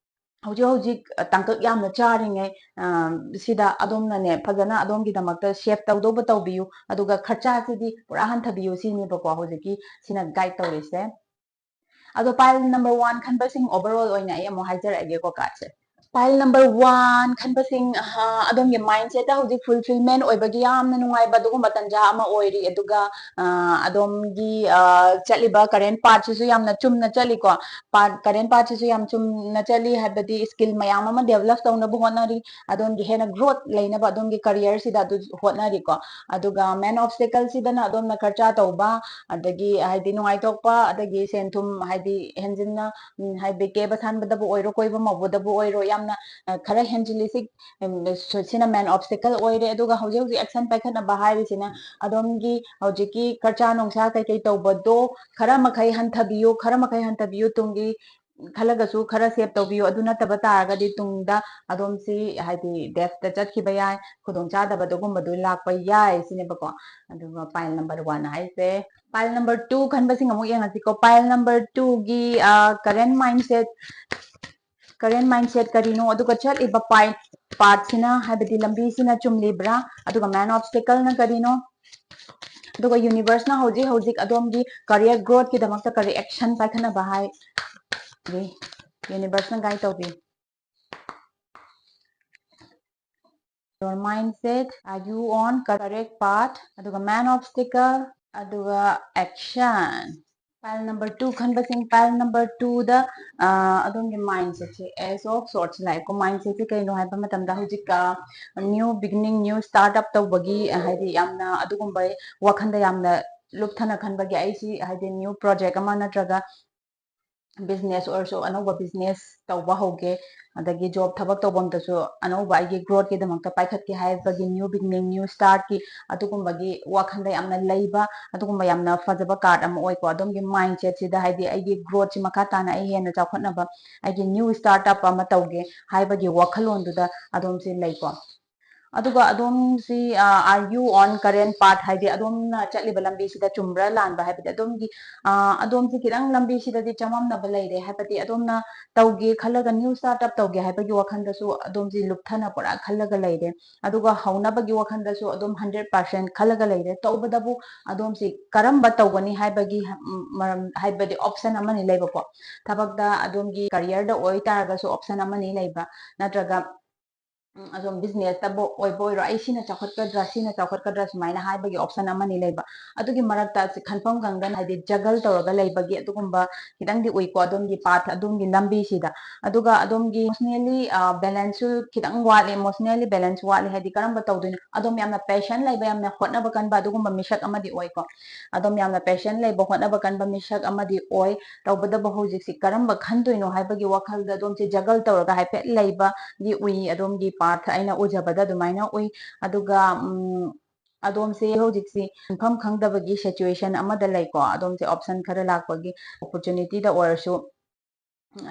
ꯍꯧꯖꯤꯛ ꯍꯧꯖꯤꯛ ꯇꯥꯡꯀꯛ ꯌꯥꯝꯅ ꯆꯥꯔꯤꯉꯩ ꯁꯤꯗ ꯑꯗꯣꯝꯅꯅꯦ ꯐꯖꯅ ꯑꯗꯣꯝꯒꯤꯗꯃꯛꯇ ꯁꯦꯞ ꯇꯧꯗꯧꯕ ꯇꯧꯕꯤꯌꯨ, ꯑꯗꯨꯒ ꯈꯔꯆꯥꯁꯤꯗꯤ ꯄꯨꯔꯥ ꯍꯟꯊꯕꯤꯌꯨ ꯁꯤꯅꯦꯕꯀꯣ ꯍꯧꯖꯤꯛꯀꯤ ꯁꯤꯅ ꯒꯥꯏꯗ ꯇꯧꯔꯤꯁꯦ꯫ ꯑꯗꯣ ꯄꯥꯏꯜ ꯅꯝꯕꯔ ꯋꯥꯟ ꯈꯟꯕꯁꯤꯡ ꯑꯣꯚꯔ ꯑꯣꯜ ꯑꯣꯏꯅ ꯑꯩ ꯑꯃꯨꯛ ꯍꯥꯏꯖꯔꯛꯑꯒꯦꯀꯣ ꯀꯥꯔꯠꯁꯦ꯫ ꯄꯥꯏꯜ ꯅꯝꯕꯔ ꯋꯥꯟ ꯈꯟꯕꯁꯤꯡ ꯑꯗꯣꯝꯒꯤ ꯃꯥꯏꯟꯁꯦꯠꯇ ꯍꯧꯖꯤꯛ ꯐꯨꯜꯐꯤꯜꯃꯦꯟ ꯑꯣꯏꯕꯒꯤ ꯌꯥꯝꯅ ꯅꯨꯡꯉꯥꯏꯕ ꯑꯗꯨꯒꯨꯝꯕ ꯇꯟꯖꯥ ꯑꯃ ꯑꯣꯏꯔꯤ꯫ ꯑꯗꯨꯒ ꯑꯗꯣꯝꯒꯤ ꯆꯠꯂꯤꯕ ꯀꯔꯦꯟ ꯄꯥꯠꯁꯤꯁꯨ ꯌꯥꯝꯅ ꯆꯨꯝꯅ ꯆꯠꯂꯤꯀꯣ꯫ ꯄꯥꯠ ꯀꯔꯦꯟ ꯄꯥꯠꯁꯤꯁꯨ ꯌꯥꯝ ꯆꯨꯝꯅ ꯆꯠꯂꯤ, ꯍꯥꯏꯕꯗꯤ ꯁ꯭ꯀꯤꯜ ꯃꯌꯥꯝ ꯑꯃ ꯗꯦꯕꯂꯞ ꯇꯧꯅꯕ ꯍꯣꯠꯅꯔꯤ, ꯑꯗꯣꯝꯒꯤ ꯍꯦꯟꯅ ꯒ꯭ꯔꯣꯠ ꯂꯩꯅꯕ ꯑꯗꯣꯝꯒꯤ ꯀꯔꯤꯌꯔꯁꯤꯗ ꯑꯗꯨ ꯍꯣꯠꯅꯔꯤꯀꯣ꯫ ꯑꯗꯨꯒ ꯃꯦꯟ ꯑꯣꯕꯁꯇꯦꯀꯜꯁꯤꯗꯅ ꯑꯗꯣꯝꯅ ꯈꯔꯆꯥ ꯇꯧꯕ, ꯑꯗꯒꯤ ꯍꯥꯏꯗꯤ ꯅꯨꯡꯉꯥꯏꯊꯣꯛꯄ, ꯑꯗꯒꯤ ꯁꯦꯟ ꯊꯨꯝ ꯍꯥꯏꯗꯤ ꯍꯦꯟꯖꯤꯟꯅ ꯍꯥꯏꯗꯤ ꯀꯦꯕ ꯁꯥꯟꯕꯗꯕꯨ ꯑꯣꯏꯔꯣ, ꯀꯣꯏꯕ ꯃꯧꯕꯗꯕꯨ ꯑꯣꯏꯔꯣ, ꯌꯥꯝꯅ ꯈꯔ ꯍꯦꯟꯖꯤꯜꯂꯤ꯫ ꯁꯤꯅ ꯃꯦꯟ ꯑꯣꯕꯁꯇꯦꯀꯜ ꯑꯣꯏꯔꯦ꯫ ꯑꯗꯨꯒ ꯍꯧꯖꯤꯛ ꯍꯧꯖꯤꯛ ꯑꯦꯛꯁꯟ ꯄꯥꯏꯈꯠꯅꯕ ꯍꯥꯏꯔꯤꯁꯤꯅ ꯑꯗꯣꯝꯒꯤ ꯍꯧꯖꯤꯛꯀꯤ ꯈꯔꯆꯥ ꯅꯨꯡꯁꯥ ꯀꯩꯀꯩ ꯇꯧꯕꯗꯣ ꯈꯔ ꯃꯈꯩ ꯍꯟꯊꯕꯤꯌꯨ, ꯈꯔ ꯃꯈꯩ ꯍꯟꯊꯕꯤꯌꯨ꯫ ꯇꯨꯡꯒꯤ ꯈꯜꯂꯒꯁꯨ ꯈꯔ ꯁꯦꯞ ꯇꯧꯕꯤꯌꯨ꯫ ꯑꯗꯨ ꯅꯠꯇꯕ ꯇꯥꯔꯒꯗꯤ ꯇꯨꯡꯗ ꯑꯗꯣꯝꯁꯤ ꯍꯥꯏꯗꯤ ꯗꯦꯠꯇ ꯆꯠꯈꯤꯕ ꯌꯥꯏ, ꯈꯨꯗꯣꯡꯆꯥꯗꯕ ꯑꯗꯨꯒꯨꯝꯕꯗꯨ ꯂꯥꯛꯄ ꯌꯥꯏ ꯁꯤꯅꯦꯕꯀꯣ꯫ ꯑꯗꯨꯒ ꯄꯥꯏꯜ ꯅꯝꯕꯔ ꯋꯥꯟ ꯍꯥꯏꯁꯦ꯫ ꯄꯥꯏꯜ ꯅꯝꯕꯔ ꯇꯨ ꯈꯟꯕꯁꯤꯡ ꯑꯃꯨꯛ ꯌꯦꯡꯉꯁꯤꯀꯣ꯫ ꯄꯥꯏꯜ ꯅꯝꯕꯔ ꯇꯨꯒꯤ ꯀꯔꯦꯟ ꯃꯥꯏꯟꯁꯦꯠ, ꯀꯔꯦꯟ ꯃꯥꯏꯟꯁꯦꯠ ꯀꯔꯤꯅꯣ, ꯑꯗꯨꯒ ꯆꯠꯂꯤꯕ ꯄꯥꯏꯜ ꯄꯥꯠꯁꯤꯅ ꯍꯥꯏꯕꯗꯤ ꯂꯝꯕꯤꯁꯤꯅ ꯆꯨꯝꯂꯤꯕ꯭ꯔꯥ, ꯑꯗꯨꯒ ꯃꯦꯟ ꯑꯣꯕꯁꯇꯦꯀꯜꯅ ꯀꯔꯤꯅꯣ, ꯑꯗꯨꯒ ꯌꯨꯅꯤꯚꯔꯁꯅ ꯍꯧꯖꯤꯛ ꯍꯧꯖꯤꯛ ꯑꯗꯣꯝꯒꯤ ꯀꯔꯤꯌꯔ ꯒ꯭ꯔꯣꯠꯀꯤꯗꯃꯛꯇ ꯀꯔꯤ ꯑꯦꯛꯁꯟ ꯄꯥꯏꯈꯠꯅꯕ ꯍꯥꯏ? ꯌꯨꯅꯤꯚꯔꯁꯅ ꯒꯥꯏꯗ ꯇꯧꯕꯤ꯫ Your mindset, are you on correct path? ꯑꯗꯨꯒ ꯃꯦꯟ ꯑꯣꯕꯁꯇꯦꯀꯜ, ꯑꯗꯨꯒ ꯑꯦꯛꯁꯟ꯫ ꯄꯥꯏꯜ ꯅꯝꯕꯔ ꯇꯨ ꯈꯟꯕꯁꯤꯡ, ꯄꯥꯏꯜ ꯅꯝꯕꯔ ꯇꯨꯗ ꯑꯗꯣꯝꯒꯤ ꯃꯥꯏꯟꯁꯦꯠꯁꯦ ꯑꯦꯁ ꯑꯣꯐ ꯁꯣꯔꯠꯁ ꯂꯥꯛꯑꯦꯀꯣ꯫ ꯃꯥꯏꯟꯁꯦꯠꯁꯦ ꯀꯩꯅꯣ ꯍꯥꯏꯕ ꯃꯇꯝꯗ ꯍꯧꯖꯤꯛ new beginning, new start up ꯇꯧꯕꯒꯤ ꯍꯥꯏꯗꯤ ꯌꯥꯝꯅ ꯑꯗꯨꯒꯨꯝꯕ ꯋꯥꯈꯟꯗ ꯌꯥꯝꯅ ꯂꯨꯞꯊꯅ ꯈꯟꯕꯒꯤ ꯑꯩꯁꯤ ꯍꯥꯏꯗꯤ ꯅ꯭ꯌꯨ ꯄ꯭ꯔꯣꯖꯦꯛ ꯑꯃ ꯅꯠꯇ꯭ꯔꯒ ꯕꯤꯖꯤꯅꯦꯁ ꯑꯣꯏꯔꯁꯨ ꯑꯅꯧꯕ ꯕꯤꯖꯤꯅꯦꯁ ꯇꯧꯕ ꯍꯧꯒꯦ, ꯑꯗꯒꯤ ꯖꯣꯕ ꯊꯕꯛ ꯇꯧꯐꯝꯗꯁꯨ ꯑꯅꯧꯕ ꯑꯩꯒꯤ ꯒ꯭ꯔꯣꯠꯀꯤꯗꯃꯛꯇ ꯄꯥꯏꯈꯠꯀꯦ ꯍꯥꯏꯕꯒꯤ ꯅ꯭ꯌꯨ ꯕꯤꯒꯤꯅꯤꯡ, ꯅ꯭ꯌꯨ ꯁ꯭ꯇꯥꯔꯠꯀꯤ ꯑꯗꯨꯒꯨꯝꯕꯒꯤ ꯋꯥꯈꯟꯗ ꯌꯥꯝꯅ ꯂꯩꯕ ꯑꯗꯨꯒꯨꯝꯕ ꯌꯥꯝꯅ ꯐꯖꯕ ꯀꯥꯔꯠ ꯑꯃ ꯑꯣꯏꯀꯣ꯫ ꯑꯗꯣꯝꯒꯤ ꯃꯥꯏꯟꯁꯦꯠꯁꯤꯗ ꯍꯥꯏꯗꯤ ꯑꯩꯒꯤ ꯒ꯭ꯔꯣꯠꯁꯤ ꯃꯈꯥ ꯇꯥꯅ ꯑꯩ ꯍꯦꯟꯅ ꯆꯥꯎꯈꯠꯅꯕ ꯑꯩꯒꯤ ꯅ꯭ꯌꯨ ꯁ꯭ꯇꯥꯔꯠ ꯑꯞ ꯑꯃ ꯇꯧꯒꯦ ꯍꯥꯏꯕꯒꯤ ꯋꯥꯈꯜꯂꯣꯟꯗꯨꯗ ꯑꯗꯣꯝꯁꯦ ꯂꯩꯀꯣ꯫ ꯑꯗꯨꯒ ꯑꯗꯣꯝꯁꯤ, ꯑ, are you on current path? ꯍꯥꯏꯗꯤ ꯑꯗꯣꯝꯅ ꯆꯠꯂꯤꯕ ꯂꯝꯕꯤꯁꯤꯗ ꯆꯨꯝꯕ꯭ꯔꯥ ꯂꯥꯟꯕ꯭ꯔꯥ ꯍꯥꯏꯕꯗꯤ ꯑꯗꯣꯝꯒꯤ, ꯑ, ꯑꯗꯣꯝꯁꯤ ꯈꯤꯇꯪ ꯂꯝꯕꯤꯁꯤꯗꯗꯤ ꯆꯃꯝꯅꯕ ꯂꯩꯔꯦ, ꯍꯥꯏꯕꯗꯤ ꯑꯗꯣꯝꯅ ꯇꯧꯒꯦ ꯈꯜꯂꯒ new startup ꯇꯧꯒꯦ ꯍꯥꯏꯕꯒꯤ ꯋꯥꯈꯜꯗꯁꯨ ꯑꯗꯣꯝꯁꯤ ꯂꯨꯞꯊꯅ ꯄꯨꯔꯥ ꯈꯜꯂꯒ ꯂꯩꯔꯦ꯫ ꯑꯗꯨꯒ ꯍꯧꯅꯕꯒꯤ ꯋꯥꯈꯜꯗꯁꯨ ꯑꯗꯨꯝ hundred percent ꯈꯜꯂꯒ ꯂꯩꯔꯦ꯫ ꯇꯧꯕꯗꯕꯨ ꯑꯗꯣꯝꯁꯤ ꯀꯔꯝꯕ ꯇꯧꯒꯅꯤ ꯍꯥꯏꯕꯒꯤ, ꯎꯝ, ꯃꯔꯝ, ꯍꯥꯏꯕꯗꯤ option ꯑꯃꯅꯤ ꯂꯩꯕꯀꯣ꯫ ꯊꯕꯛꯇ ꯑꯗꯣꯝꯒꯤ career ꯗ ꯑꯣꯏꯇꯥꯔꯒꯁꯨ option ꯑꯃꯅꯤ ꯂꯩꯕ, ꯅꯠꯇ꯭ꯔꯒ ꯎꯝ, ꯑꯗꯨꯝ business ꯇꯕꯨ ꯑꯣꯏꯕ ꯑꯣꯏꯔꯣ, "ꯑꯩ ꯁꯤꯅ ꯆꯥꯎꯈꯠꯀꯗ꯭ꯔꯥ, ꯁꯤꯅ ꯆꯥꯎꯈꯠꯀꯗ꯭ꯔꯥ?" ꯁꯨꯃꯥꯏꯅ ꯍꯥꯏꯕꯒꯤ option ꯑꯃꯅꯤ ꯂꯩꯕ꯫ ꯑꯗꯨꯒꯤ ꯃꯔꯛꯇ ꯑꯁꯤ ꯈꯟꯐꯝ ꯈꯪꯗꯅ, ꯍꯥꯏꯗꯤ juggle ꯇꯧꯔꯒ ꯂꯩꯕꯒꯤ ꯑꯗꯨꯒꯨꯝꯕ ꯈꯤꯇꯪꯗꯤ ꯎꯏꯀꯣ, ꯑꯗꯣꯝꯒꯤ path, ꯑꯗꯣꯝꯒꯤ ꯂꯝꯕꯤꯁꯤꯗ꯫ ꯑꯗꯨꯒ ꯑꯗꯣꯝꯒꯤ emotionally, ꯑ, balance ꯁꯨ ꯈꯤꯇꯪ ꯋꯥꯠꯂꯤ, emotionally balance ꯋꯥꯠꯂꯤ, ꯍꯥꯏꯗꯤ ꯀꯔꯝꯕ ꯇꯧꯗꯣꯏꯅꯣ? ꯑꯗꯣꯝ ꯌꯥꯝꯅ passion ꯂꯩꯕ, ꯌꯥꯝꯅ ꯍꯣꯠꯅꯕ ꯀꯟꯕ ꯑꯗꯨꯒꯨꯝꯕ ꯃꯤꯁꯛ ꯑꯃꯗꯤ ꯑꯣꯏꯀꯣ꯫ ꯑꯗꯣꯝ ꯌꯥꯝꯅ passion ꯂꯩꯕ, ꯍꯣꯠꯅꯕ ꯀꯟꯕ ꯃꯤꯁꯛ ꯑꯃꯗꯤ ꯑꯣꯏ꯫ ꯇꯧꯕꯇꯕꯨ ꯍꯧꯖꯤꯛꯁꯤ ꯀꯔꯝꯕ ꯈꯟꯗꯣꯏꯅꯣ ꯍꯥꯏꯕꯒꯤ ꯋꯥꯈꯜꯗ ꯑꯗꯣꯝꯁꯦ juggle ꯇꯧꯔꯒ ꯍꯥꯏꯐꯦꯠ ꯂꯩꯕꯒꯤ ꯎꯏ, ꯑꯗꯣꯝꯒꯤ path ꯑꯩꯅ ꯎꯖꯕꯗ ꯑꯗꯨꯃꯥꯏꯅ ꯎꯏ꯫ ꯑꯗꯨꯒ, ꯎꯝ, ꯑꯗꯣꯝꯁꯦ ꯍꯧꯖꯤꯛꯁꯤ ꯈꯟꯐꯝ ꯈꯪꯗꯕꯒꯤ situation ꯑꯃꯗ ꯂꯩꯀꯣ꯫ ꯑꯗꯣꯝꯁꯦ option ꯈꯔ ꯂꯥꯛꯄꯒꯤ opportunity ꯗ ꯑꯣꯏꯔꯁꯨ,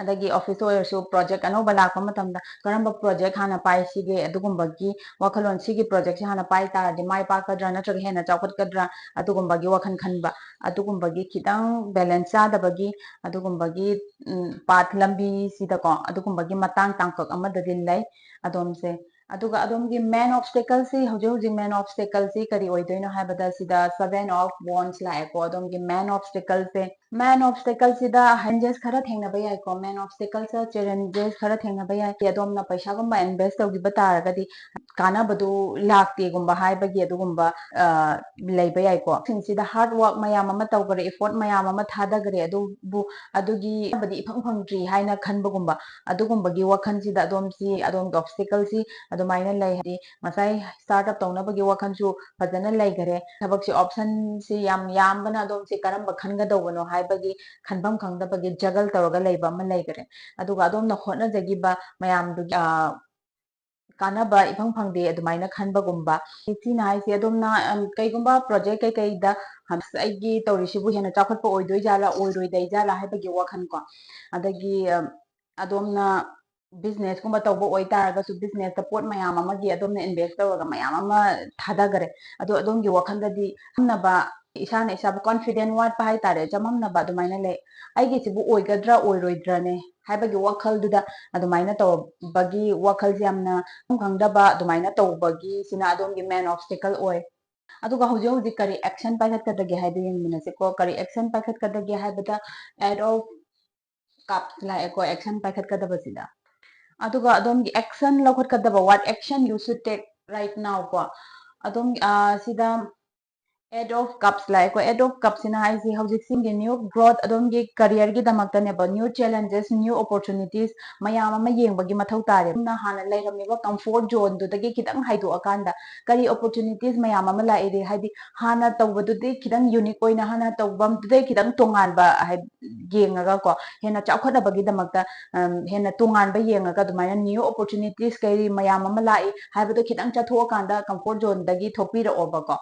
ꯑꯗꯒꯤ office ꯇ ꯑꯣꯏꯔꯁꯨ project ꯑꯅꯧꯕ ꯂꯥꯛꯄ ꯃꯇꯝꯗ ꯀꯔꯝꯕ project ꯍꯥꯟꯅ ꯄꯥꯏꯁꯤꯒꯦ, ꯑꯗꯨꯒꯨꯝꯕꯒꯤ ꯋꯥꯈꯜꯂꯣꯟ, "ꯁꯤꯒꯤ project ꯁꯤ ꯍꯥꯟꯅ ꯄꯥꯏ ꯇꯥꯔꯗꯤ ꯃꯥꯏ ꯄꯥꯛꯀꯗ꯭ꯔꯥ ꯅꯠꯇ꯭ꯔꯒ ꯍꯦꯟꯅ ꯆꯥꯎꯈꯠꯀꯗ꯭ꯔꯥ?" ꯑꯗꯨꯒꯨꯝꯕꯒꯤ ꯋꯥꯈꯜ ꯈꯟꯕ, ꯑꯗꯨꯒꯨꯝꯕꯒꯤ ꯈꯤꯇꯪ balance ꯆꯥꯗꯕꯒꯤ, ꯑꯗꯨꯒꯨꯝꯕꯒꯤ, ꯎꯝ, path ꯂꯝꯕꯤꯁꯤꯗꯀꯣ, ꯑꯗꯨꯒꯨꯝꯕꯒꯤ ꯃꯇꯥꯡ ꯇꯥꯡꯀꯛ ꯑꯃꯗꯗꯤ ꯂꯩ ꯑꯗꯣꯝꯁꯦ꯫ ꯑꯗꯨꯒ ꯑꯗꯣꯝꯒꯤ main obstacle ꯁꯤ, ꯍꯧꯖꯤꯛ ꯍꯧꯖꯤꯛ main obstacle ꯁꯤ ꯀꯔꯤ ꯑꯣꯏꯗꯣꯏꯅꯣ ꯍꯥꯏꯕꯗ, ꯁꯤꯗ Seven of Wands ꯂꯥꯛꯑꯦꯀꯣ꯫ ꯑꯗꯣꯝꯒꯤ main obstacle ꯁꯦ, main obstacle ꯁꯤꯗ challenges ꯈꯔ ꯊꯦꯡꯅꯕ ꯌꯥꯏꯀꯣ꯫ Main obstacle ꯁꯦ challenges ꯈꯔ ꯊꯦꯡꯅꯕ ꯌꯥꯏ꯫ ꯑꯗꯣꯝꯅ ꯄꯩꯁꯥꯒꯨꯝꯕ invest ꯇꯧꯈꯤꯕ ꯇꯥꯔꯒꯗꯤ ꯀꯥꯟꯅꯕꯗꯨ ꯂꯥꯛꯇꯦꯒꯨꯝꯕ ꯍꯥꯏꯕꯒꯤ ꯑꯗꯨꯒꯨꯝꯕ, ꯑ, ꯂꯩꯕ ꯌꯥꯏꯀꯣ꯫ ꯁꯤꯡꯁꯤꯗ hard work ꯃꯌꯥꯝ ꯑꯃ ꯇꯧꯈ꯭ꯔꯦ, effort ꯃꯌꯥꯝ ꯑꯃ ꯊꯥꯗꯈ꯭ꯔꯦ, ꯑꯗꯨꯕꯨ ꯑꯗꯨꯒꯤ ꯀꯥꯟꯅꯕꯗꯤ ꯏꯐꯪ ꯐꯪꯗ꯭ꯔꯤ ꯍꯥꯏꯅ ꯈꯟꯕꯒꯨꯝꯕ, ꯑꯗꯨꯒꯨꯝꯕꯒꯤ ꯋꯥꯈꯜꯁꯤꯗ ꯑꯗꯣꯝꯁꯤ, ꯑꯗꯣꯝꯒꯤ obstacle ꯁꯤ ꯑꯗꯨꯃꯥꯏꯅ ꯂꯩ꯫ ꯍꯥꯏꯗꯤ ꯉꯁꯥꯏ startup ꯇꯧꯅꯕꯒꯤ ꯋꯥꯈꯜꯁꯨ ꯐꯖꯅ ꯂꯩꯈꯔꯦ꯫ ꯊꯕꯛꯁꯤ option ꯁꯤ ꯌꯥꯝ ꯌꯥꯝꯕꯅ ꯑꯗꯣꯝꯁꯤ ꯀꯔꯝꯕ ꯈꯟꯒꯗꯧꯕꯅꯣ ꯍꯥꯏꯕꯒꯤ ꯈꯟꯐꯝ ꯈꯪꯗꯕꯒꯤ juggle ꯇꯧꯔꯒ ꯂꯩꯕ ꯑꯃ ꯂꯩꯈꯔꯦ꯫ ꯑꯗꯨꯒ ꯑꯗꯣꯝꯅ ꯍꯣꯠꯅꯖꯈꯤꯕ ꯃꯌꯥꯝꯗꯨꯒꯤ, ꯑ, ꯀꯥꯟꯅꯕ ꯏꯐꯪ ꯐꯪꯗꯦ ꯑꯗꯨꯃꯥꯏꯅ ꯈꯟꯕꯒꯨꯝꯕ꯫ ꯁꯤꯅ ꯍꯥꯏꯁꯦ ꯑꯗꯣꯝꯅ, ꯑꯝ, ꯀꯩꯒꯨꯝꯕ project ꯀꯩꯀꯩꯗ, ꯑꯝ, "ꯑꯩꯒꯤ ꯇꯧꯔꯤꯁꯤꯕꯨ ꯍꯦꯟꯅ ꯆꯥꯎꯈꯠꯄ ꯑꯣꯏꯗꯣꯏ ꯖꯥꯠꯂꯥ, ꯑꯣꯏꯔꯣꯏꯗꯣꯏ ꯖꯥꯠꯂꯥ?" ꯍꯥꯏꯕꯒꯤ ꯋꯥꯈꯜ ꯀꯣ꯫ ꯑꯗꯒꯤ, ꯑꯝ, ꯑꯗꯣꯝꯅ business ꯀꯨꯝꯕ ꯇꯧꯕ ꯑꯣꯏꯇꯥꯔꯒꯁꯨ business ꯇ ꯄꯣꯠ ꯃꯌꯥꯝ ꯑꯃꯒꯤ ꯑꯗꯣꯝꯅ invest ꯇꯧꯔꯒ ꯃꯌꯥꯝ ꯑꯃ ꯊꯥꯗꯈꯔꯦ꯫ ꯑꯗꯣ ꯑꯗꯣꯝꯒꯤ ꯋꯥꯈꯜꯗꯗꯤ ꯆꯃꯝꯅꯕ, ꯏꯁꯥꯅ ꯏꯁꯥꯕꯨ confident ꯋꯥꯠꯄ ꯍꯥꯏꯇꯥꯔꯦ, ꯆꯃꯝꯅꯕ ꯑꯗꯨꯃꯥꯏꯅ ꯂꯩ꯫ ꯑꯩꯒꯤꯁꯤꯕꯨ ꯑꯣꯏꯒꯗ꯭ꯔꯥ ꯑꯣꯏꯔꯣꯏꯗ꯭ꯔꯅꯦ ꯍꯥꯏꯕꯒꯤ ꯋꯥꯈꯜꯗꯨꯗ ꯑꯗꯨꯃꯥꯏꯅ ꯇꯧꯕꯒꯤ ꯋꯥꯈꯜꯁꯦ ꯌꯥꯝꯅ ꯈꯪꯗꯕ ꯑꯗꯨꯃꯥꯏꯅ ꯇꯧꯕꯒꯤ ꯁꯤꯅ ꯑꯗꯣꯝꯒꯤ main obstacle ꯑꯣꯏ꯫ ꯑꯗꯨꯒ ꯍꯧꯖꯤꯛ ꯍꯧꯖꯤꯛ ꯀꯔꯤ action ꯄꯥꯏꯈꯠꯀꯗꯒꯦ ꯍꯥꯏꯗꯣ ꯌꯦꯡꯃꯤꯟꯅꯁꯤꯀꯣ꯫ ꯀꯔꯤ action ꯄꯥꯏꯈꯠꯀꯗꯒꯦ ꯍꯥꯏꯕꯗ Eight of Cups ꯂꯥꯛꯑꯦꯀꯣ, action ꯄꯥꯏꯈꯠꯀꯗꯕꯁꯤꯗ꯫ ꯑꯗꯨꯒ ꯑꯗꯣꯝꯒꯤ action ꯂꯧꯈꯠꯀꯗꯕ, what action you should take right now ꯀꯣ꯫ ꯑꯗꯣꯝ, ꯑ, ꯁꯤꯗ Eight of Cups ꯂꯥꯛꯑꯦꯀꯣ꯫ Eight of Cups ꯁꯤꯅ ꯍꯥꯏꯁꯤ ꯍꯧꯖꯤꯛꯁꯤꯡꯒꯤ new growth, ꯑꯗꯣꯝꯒꯤ career ꯒꯤꯗꯃꯛꯇꯅꯦꯕ, new challenges, new opportunities ꯃꯌꯥꯝ ꯑꯃ ꯌꯦꯡꯕꯒꯤ ꯃꯊꯧ ꯇꯥꯔꯦ꯫ ꯑꯗꯨꯝꯅ ꯍꯥꯟꯅ ꯂꯩꯔꯝꯃꯤꯕ comfort zone ꯗꯨꯗꯒꯤ ꯈꯤꯇꯪ ꯍꯥꯏꯗꯣꯛꯑꯀꯥꯟꯗ ꯀꯔꯤ opportunities ꯃꯌꯥꯝ ꯑꯃ ꯂꯥꯛꯏꯗꯤ, ꯍꯥꯏꯗꯤ ꯍꯥꯟꯅ ꯇꯧꯕꯗꯨꯗꯤ ꯈꯤꯇꯪ unique ꯑꯣꯏꯅ, ꯍꯥꯟꯅ ꯇꯧꯐꯝꯗꯨꯗꯩ ꯈꯤꯇꯪ ꯇꯣꯉꯥꯟꯕ ꯍꯥꯏ-, ꯌꯦꯡꯉꯒ ꯀꯣ, ꯍꯦꯟꯅ ꯆꯥꯎꯈꯠꯅꯕꯒꯤꯗꯃꯛꯇ, ꯎꯝ, ꯍꯦꯟꯅ ꯇꯣꯉꯥꯟꯕ ꯌꯦꯡꯉꯒ ꯑꯗꯨꯃꯥꯏꯅ new opportunities ꯀꯩ ꯃꯌꯥꯝ ꯑꯃ ꯂꯥꯛꯏ ꯍꯥꯏꯕꯗꯣ ꯈꯤꯇꯪ ꯆꯠꯊꯣꯛꯑꯀꯥꯟꯗ comfort zone ꯗꯒꯤ ꯊꯣꯛꯄꯤꯔꯛꯑꯣꯕꯀꯣ꯫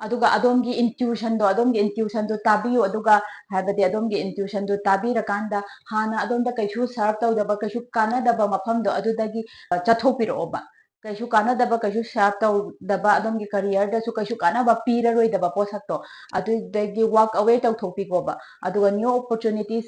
ꯑꯗꯨꯒ ꯑꯗꯣꯝꯒꯤ intuition ꯗꯣ, ꯑꯗꯣꯝꯒꯤ intuition ꯗꯣ ꯇꯥꯕꯤꯌꯨ꯫ ꯑꯗꯨꯒ ꯍꯥꯏꯕꯗꯤ ꯑꯗꯣꯝꯒꯤ intuition ꯗꯣ ꯇꯥꯕꯤꯔꯀꯥꯟꯗ ꯍꯥꯟꯅ ꯑꯗꯣꯝꯗ ꯀꯩꯁꯨ serve ꯇꯧꯗꯕ, ꯀꯩꯁꯨ ꯀꯥꯟꯅꯗꯕ ꯃꯐꯝꯗꯣ ꯑꯗꯨꯗꯒꯤ, ꯑ, ꯆꯠꯊꯣꯛꯄꯤꯔꯛꯑꯣꯕ꯫ ꯀꯩꯁꯨ ꯀꯥꯟꯅꯗꯕ, ꯀꯩꯁꯨ serve ꯇꯧꯗꯕ, ꯑꯗꯣꯝꯒꯤ career ꯗꯁꯨ ꯀꯩꯁꯨ ꯀꯥꯟꯅꯕ ꯄꯤꯔꯔꯣꯏꯗꯕ ꯄꯣꯠꯁꯛꯇꯣ ꯑꯗꯨꯗꯒꯤ walk away ꯇꯧꯊꯣꯛꯄꯤꯈꯣꯕ꯫ ꯑꯗꯨꯒ new opportunities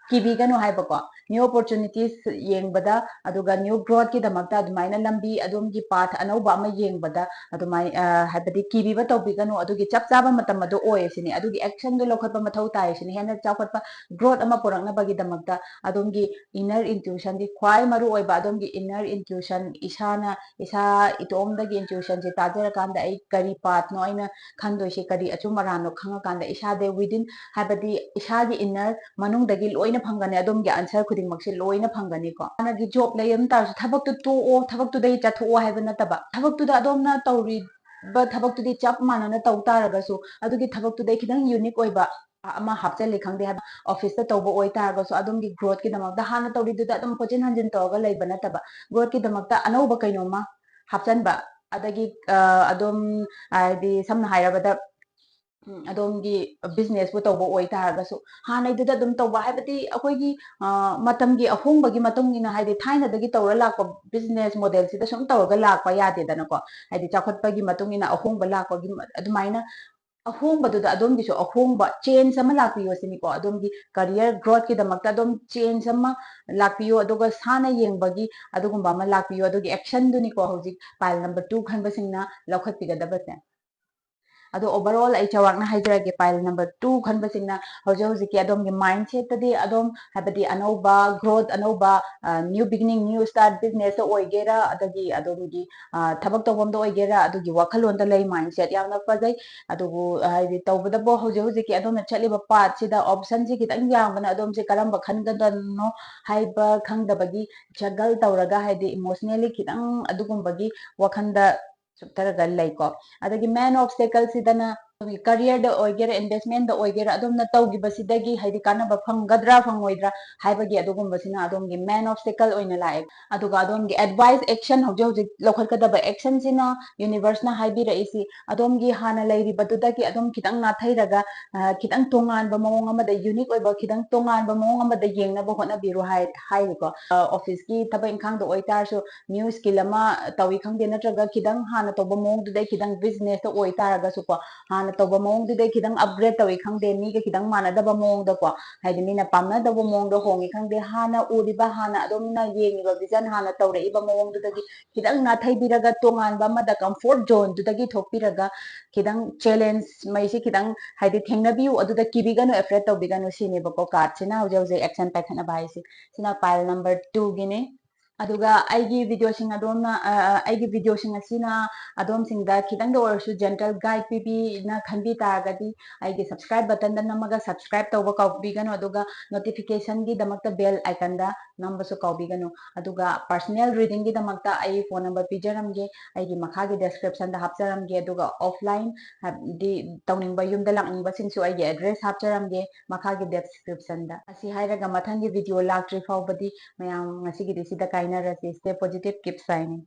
ꯀꯤꯕꯤꯒꯅꯨ ꯍꯥꯏꯕꯀꯣ꯫ New opportunities ꯌꯦꯡꯕꯗ, ꯑꯗꯨꯒ new growth ꯀꯤꯗꯃꯛꯇ ꯑꯗꯨꯃꯥꯏꯅ ꯂꯝꯕꯤ, ꯑꯗꯣꯝꯒꯤ path ꯑꯅꯧꯕ ꯑꯃ ꯌꯦꯡꯕꯗ ꯑꯗꯨꯃꯥꯏ-, ꯑ, ꯍꯥꯏꯕꯗꯤ ꯀꯤꯕꯤꯕ ꯇꯧꯕꯤꯒꯅꯨ꯫ ꯑꯗꯨꯒꯤ ꯆꯞ ꯆꯥꯕ ꯃꯇꯝ ꯑꯗꯨ ꯑꯣꯏ ꯁꯤꯅꯤ꯫ ꯑꯗꯨꯒꯤ action ꯗꯨ ꯂꯧꯈꯠꯄ ꯃꯊꯧ ꯇꯥꯏ ꯁꯤꯅꯤ꯫ ꯍꯦꯟꯅ ꯆꯥꯎꯈꯠꯄ, growth ꯑꯃ ꯄꯨꯔꯛꯅꯕꯒꯤꯗꯃꯛꯇ ꯑꯗꯣꯝꯒꯤ inner intuition ꯗꯤ ꯈ꯭ꯋꯥꯏ ꯃꯔꯨ ꯑꯣꯏꯕ꯫ ꯑꯗꯣꯝꯒꯤ inner intuition, ꯏꯁꯥꯅ, ꯏꯁꯥ ꯏꯇꯣꯝꯗꯒꯤ intuition ꯁꯦ ꯇꯥꯖꯔꯀꯥꯟꯗ ꯑꯩ ꯀꯔꯤ path ꯅꯣ ꯑꯩꯅ ꯈꯟꯗꯣꯏꯁꯦ, ꯀꯔꯤ ꯑꯆꯨꯝ ꯑꯔꯥꯟꯅꯣ ꯈꯪꯉꯀꯥꯟꯗ ꯏꯁꯥꯗ within, ꯍꯥꯏꯕꯗꯤ ꯏꯁꯥꯒꯤ inner ꯃꯅꯨꯡꯗꯒꯤ ꯂꯣꯏꯅ ꯐꯪꯒꯅꯤ꯫ ꯑꯗꯣꯝꯒꯤ answer ꯈꯨꯗꯤꯡꯃꯛꯁꯦ ꯂꯣꯏꯅ ꯐꯪꯒꯅꯤꯀꯣ꯫ ꯍꯥꯟꯅꯒꯤ job ꯂꯩꯔꯝ ꯇꯥꯔꯁꯨ ꯊꯕꯛꯇꯨ ꯇꯣꯛꯑꯣ, ꯊꯕꯛꯇꯨꯗꯩ ꯆꯠꯊꯣꯛꯑꯣ ꯍꯥꯏꯕ ꯅꯠꯇꯕ, ꯊꯕꯛꯇꯨꯗ ꯑꯗꯣꯝꯅ ꯇꯧꯔꯤꯕ ꯊꯕꯛꯇꯨꯗꯤ ꯆꯞ ꯃꯥꯟꯅꯅ ꯇꯧ ꯇꯥꯔꯒꯁꯨ ꯑꯗꯨꯒꯤ ꯊꯕꯛꯇꯨꯗꯩ ꯈꯤꯇꯪ unique ꯑꯣꯏꯕ ꯑꯃ ꯍꯥꯞꯆꯜꯂꯤ ꯈꯪꯗꯦ ꯍꯥꯏꯕ, office ꯇ ꯇꯧꯕ ꯑꯣꯏꯇꯥꯔꯒꯁꯨ ꯑꯗꯣꯝꯒꯤ growth ꯀꯤꯗꯃꯛꯇ ꯍꯥꯟꯅ ꯇꯧꯔꯤꯗꯨꯗ ꯑꯗꯨꯝ ꯍꯣꯠꯆꯤꯟ ꯍꯟꯖꯤꯟ ꯇꯧꯔꯒ ꯂꯩꯕ ꯅꯠꯇꯕ, growth ꯀꯤꯗꯃꯛꯇ ꯑꯅꯧꯕ ꯀꯩꯅꯣꯝꯃ ꯍꯥꯞꯆꯟꯕ꯫ ꯑꯗꯒꯤ, ꯑ, ꯑꯗꯨꯝ, ꯍꯥꯏꯗꯤ ꯁꯝꯅ ꯍꯥꯏꯔꯕꯗ ꯎꯝ, ꯑꯗꯣꯝꯒꯤ businessꯄꯨ ꯇꯧꯕ ꯑꯣꯏꯇꯥꯔꯒꯁꯨ ꯍꯥꯟꯅꯩꯗꯨꯗ ꯑꯗꯨꯝ ꯇꯧꯕ, ꯍꯥꯏꯕꯗꯤ ꯑꯩꯈꯣꯏꯒꯤ, ꯑ, ꯃꯇꯝꯒꯤ ꯑꯍꯣꯡꯕꯒꯤ ꯃꯇꯨꯡ ꯏꯟꯅ, ꯍꯥꯏꯗꯤ ꯊꯥꯏꯅꯗꯒꯤ ꯇꯧꯔ ꯂꯥꯛꯄ business modelꯁꯤꯗ ꯁꯨꯝ ꯇꯧꯔꯒ ꯂꯥꯛꯄ ꯌꯥꯗꯦꯗꯅꯀꯣ꯫ ꯍꯥꯏꯗꯤ ꯆꯥꯎꯈꯠꯄꯒꯤ ꯃꯇꯨꯡ ꯏꯟꯅ ꯑꯍꯣꯡꯕ ꯂꯥꯛꯄꯒꯤ ꯃ-, ꯑꯗꯨꯃꯥꯏꯅ ꯑꯍꯣꯡꯕꯗꯨꯗ ꯑꯗꯣꯝꯒꯤꯁꯨ ꯑꯍꯣꯡꯕ, change ꯑꯃ ꯂꯥꯛꯄꯤꯌꯣ ꯁꯤꯅꯤꯀꯣ꯫ ꯑꯗꯣꯝꯒꯤ career growthꯀꯤꯗꯃꯛꯇ ꯑꯗꯨꯝ change ꯑꯃ ꯂꯥꯛꯄꯤꯌꯣ, ꯑꯗꯨꯒ ꯁꯥꯟꯅ ꯌꯦꯡꯕꯒꯤ ꯑꯗꯨꯒꯨꯝꯕ ꯑꯃ ꯂꯥꯛꯄꯤꯌꯣ꯫ ꯑꯗꯨꯒꯤ actionꯗꯨꯅꯤꯀꯣ ꯍꯧꯖꯤꯛ pile number two ꯈꯟꯕꯁꯤꯡꯅ ꯂꯧꯈꯠꯄꯤꯒꯗꯕꯁꯦ꯫ ꯑꯗꯣ overall ꯑꯩ ꯆꯥꯎꯔꯥꯛꯅ ꯍꯥꯏꯖꯔꯛꯑꯒꯦ, pile number two ꯈꯟꯕꯁꯤꯡꯅ ꯍꯧꯖꯤꯛ ꯍꯧꯖꯤꯛꯀꯤ ꯑꯗꯣꯝꯒꯤ mindsetꯇꯗꯤ ꯑꯗꯣꯝ, ꯍꯥꯏꯕꯗꯤ ꯑꯅꯧꯕ growth, ꯑꯅꯧꯕ, ꯑ, new beginning, new start businessꯇ ꯑꯣꯏꯒꯦꯔꯥ, ꯑꯗꯒꯤ ꯑꯗꯣꯝꯒꯤ, ꯑ, ꯊꯕꯛ ꯇꯧꯐꯝꯗ ꯑꯣꯏꯒꯦꯔꯥ, ꯑꯗꯨꯒꯤ ꯋꯥꯈꯜꯂꯣꯟꯗ ꯂꯩ, mindset ꯌꯥꯝꯅ ꯐꯖꯩ꯫ ꯑꯗꯨꯕꯨ, ꯑ, ꯍꯥꯏꯗꯤ ꯇꯧꯕꯇꯕꯨ ꯍꯧꯖꯤꯛ ꯍꯧꯖꯤꯛꯀꯤ ꯑꯗꯣꯝꯅ ꯆꯠꯂꯤꯕ pathꯁꯤꯗ optionꯁꯤ ꯈꯤꯇꯪ ꯌꯥꯝꯕꯅ ꯑꯗꯣꯝꯁꯦ ꯀꯔꯝꯕ ꯈꯟꯒꯗꯕꯅꯣ ꯍꯥꯏꯕ ꯈꯪꯗꯕꯒꯤ juggle ꯇꯧꯔꯒ, ꯍꯥꯏꯗꯤ emotionally ꯈꯤꯇꯪ ꯑꯗꯨꯒꯨꯝꯕꯒꯤ ꯋꯥꯈꯜꯗ ꯆꯨꯞꯊꯔꯒ ꯂꯩꯀꯣ꯫ ꯑꯗꯒꯤ main obstacleꯁꯤꯗꯅ ꯑꯩꯈꯣꯏꯒꯤ careerꯗ ꯑꯣꯏꯒꯦꯔꯥ, investmentꯇ ꯑꯣꯏꯒꯦꯔꯥ, ꯑꯗꯣꯝꯅ ꯇꯧꯈꯤꯕꯁꯤꯗꯒꯤ ꯍꯥꯏꯗꯤ ꯀꯥꯟꯅꯕ ꯐꯪꯒꯗ꯭ꯔꯥ ꯐꯪꯉꯣꯏꯗ꯭ꯔꯥ ꯍꯥꯏꯕꯒꯤ ꯑꯗꯨꯒꯨꯝꯕꯁꯤꯅ ꯑꯗꯣꯝꯒꯤ main obstacle ꯑꯣꯏꯅ ꯂꯥꯛꯑꯦ꯫ ꯑꯗꯨꯒ ꯑꯗꯣꯝꯒꯤ advice, action ꯍꯧꯖꯤꯛ ꯍꯧꯖꯤꯛ ꯂꯧꯈꯠꯀꯗꯕ actionꯁꯤꯅ universeꯅ ꯍꯥꯏꯕꯤꯔꯛꯏꯁꯤ ꯑꯗꯣꯝꯒꯤ ꯍꯥꯟꯅ ꯂꯩꯔꯤꯕꯗꯨꯗꯒꯤ ꯑꯗꯨꯝ ꯈꯤꯇꯪ ꯅꯥꯊꯩꯔꯒ, ꯑ, ꯈꯤꯇꯪ ꯇꯣꯉꯥꯟꯕ ꯃꯑꯣꯡ ꯑꯃꯗ, unique ꯑꯣꯏꯕ, ꯈꯤꯇꯪ ꯇꯣꯉꯥꯟꯕ ꯃꯑꯣꯡ ꯑꯃꯗ ꯌꯦꯡꯅꯕ ꯍꯣꯠꯅꯕꯤꯔꯣ ꯍꯥꯏ-, ꯍꯥꯏꯔꯤꯀꯣ꯫ ꯑ, officeꯀꯤ ꯊꯕꯛ ꯏꯪꯈꯥꯡꯗ ꯑꯣꯏꯇꯥꯔꯁꯨ, new skill ꯑꯃ ꯇꯧꯏ ꯈꯪꯗꯦ, ꯅꯠꯇ꯭ꯔꯒ ꯈꯤꯇꯪ ꯍꯥꯟꯅ ꯇꯧꯕ ꯃꯑꯣꯡꯗꯨꯗꯩ ꯈꯤꯇꯪ businessꯇ ꯑꯣꯏꯇꯥꯔꯒꯁꯨꯀꯣ, ꯍꯥꯟꯅ ꯇꯧꯕ ꯃꯑꯣꯡꯗꯨꯗꯩ ꯈꯤꯇꯪ upgrade ꯇꯧꯏ ꯈꯪꯗꯦ, ꯃꯤꯒ ꯈꯤꯇꯪ ꯃꯥꯟꯅꯗꯕ ꯃꯑꯣꯡꯗꯀꯣ, ꯍꯥꯏꯗꯤ ꯃꯤꯅ ꯄꯥꯝꯅꯗꯕ ꯃꯑꯣꯡꯗ ꯍꯣꯡꯉꯤ ꯈꯪꯗꯦ, ꯍꯥꯟꯅ ꯎꯔꯤꯕ, ꯍꯥꯟꯅ ꯑꯗꯣꯝꯅ ꯌꯦꯡꯉꯤꯕ vision, ꯍꯥꯟꯅ ꯇꯧꯔꯛꯏꯕ ꯃꯑꯣꯡꯗꯨꯗꯒꯤ ꯈꯤꯇꯪ ꯅꯥꯊꯩꯕꯤꯔꯒ ꯇꯣꯉꯥꯟꯕ ꯑꯃꯗ comfort zoneꯗꯨꯗꯒꯤ ꯊꯣꯛꯄꯤꯔꯒ ꯈꯤꯇꯪ challenge ꯃꯩꯁꯤ ꯈꯤꯇꯪ ꯍꯥꯏꯗꯤ ꯊꯦꯡꯅꯕꯤꯌꯨ, ꯑꯗꯨꯗ ꯀꯤꯕꯤꯒꯅꯨ, afraid ꯇꯧꯕꯤꯒꯅꯨ ꯁꯤꯅꯦꯕꯀꯣ cardꯁꯤꯅ ꯍꯧꯖꯤꯛ ꯍꯧꯖꯤꯛ action ꯄꯥꯏꯈꯠꯅꯕ ꯍꯥꯏꯁꯦ꯫ ꯁꯤꯅ pile number twoꯒꯤꯅꯤ꯫ ꯑꯗꯨꯒ ꯑꯩꯒꯤ videoꯁꯤꯡ ꯑꯗꯣꯝꯅ, ꯑ, ꯑ, ꯑꯩꯒꯤ videoꯁꯤꯡ ꯑꯁꯤꯅ ꯑꯗꯣꯝꯁꯤꯡꯗ ꯈꯤꯇꯪꯗ ꯑꯣꯏꯔꯁꯨ gentle guide ꯄꯤꯕꯤꯅ ꯈꯟꯕꯤ ꯇꯥꯔꯒꯗꯤ ꯑꯩꯒꯤ subscribe buttonꯗ ꯅꯝꯃꯒ subscribe ꯇꯧꯕ ꯀꯥꯎꯕꯤꯒꯅꯨ, ꯑꯗꯨꯒ notificationꯒꯤꯗꯃꯛꯇ bell iconꯗ ꯅꯝꯕꯁꯨ ꯀꯥꯎꯕꯤꯒꯅꯨ꯫ ꯑꯗꯨꯒ personal readingꯒꯤꯗꯃꯛꯇ ꯑꯩ phone number ꯄꯤꯖꯔꯝꯒꯦ, ꯑꯩꯒꯤ ꯃꯈꯥꯒꯤ descriptionꯗ ꯍꯥꯞꯆꯔꯝꯒꯦ, ꯑꯗꯨꯒ offline ꯍꯥꯏꯕꯗꯤ ꯇꯧꯅꯤꯡꯕ, ꯌꯨꯝꯗ ꯂꯥꯛꯅꯤꯡꯕꯁꯤꯡꯁꯨ ꯑꯩꯒꯤ address ꯍꯥꯞꯆꯔꯝꯒꯦ ꯃꯈꯥꯒꯤ descriptionꯗ꯫ ꯑꯁꯤ ꯍꯥꯏꯔꯒ ꯃꯊꯪꯒꯤ video ꯂꯥꯛꯇ꯭ꯔꯤ ꯐꯥꯎꯕꯗꯤ ꯃꯌꯥꯝ ꯉꯁꯤꯒꯤꯗꯤ ꯁꯤꯗ ꯀꯥꯏꯅꯔꯁꯤ꯫ Stay positive, keep shining꯫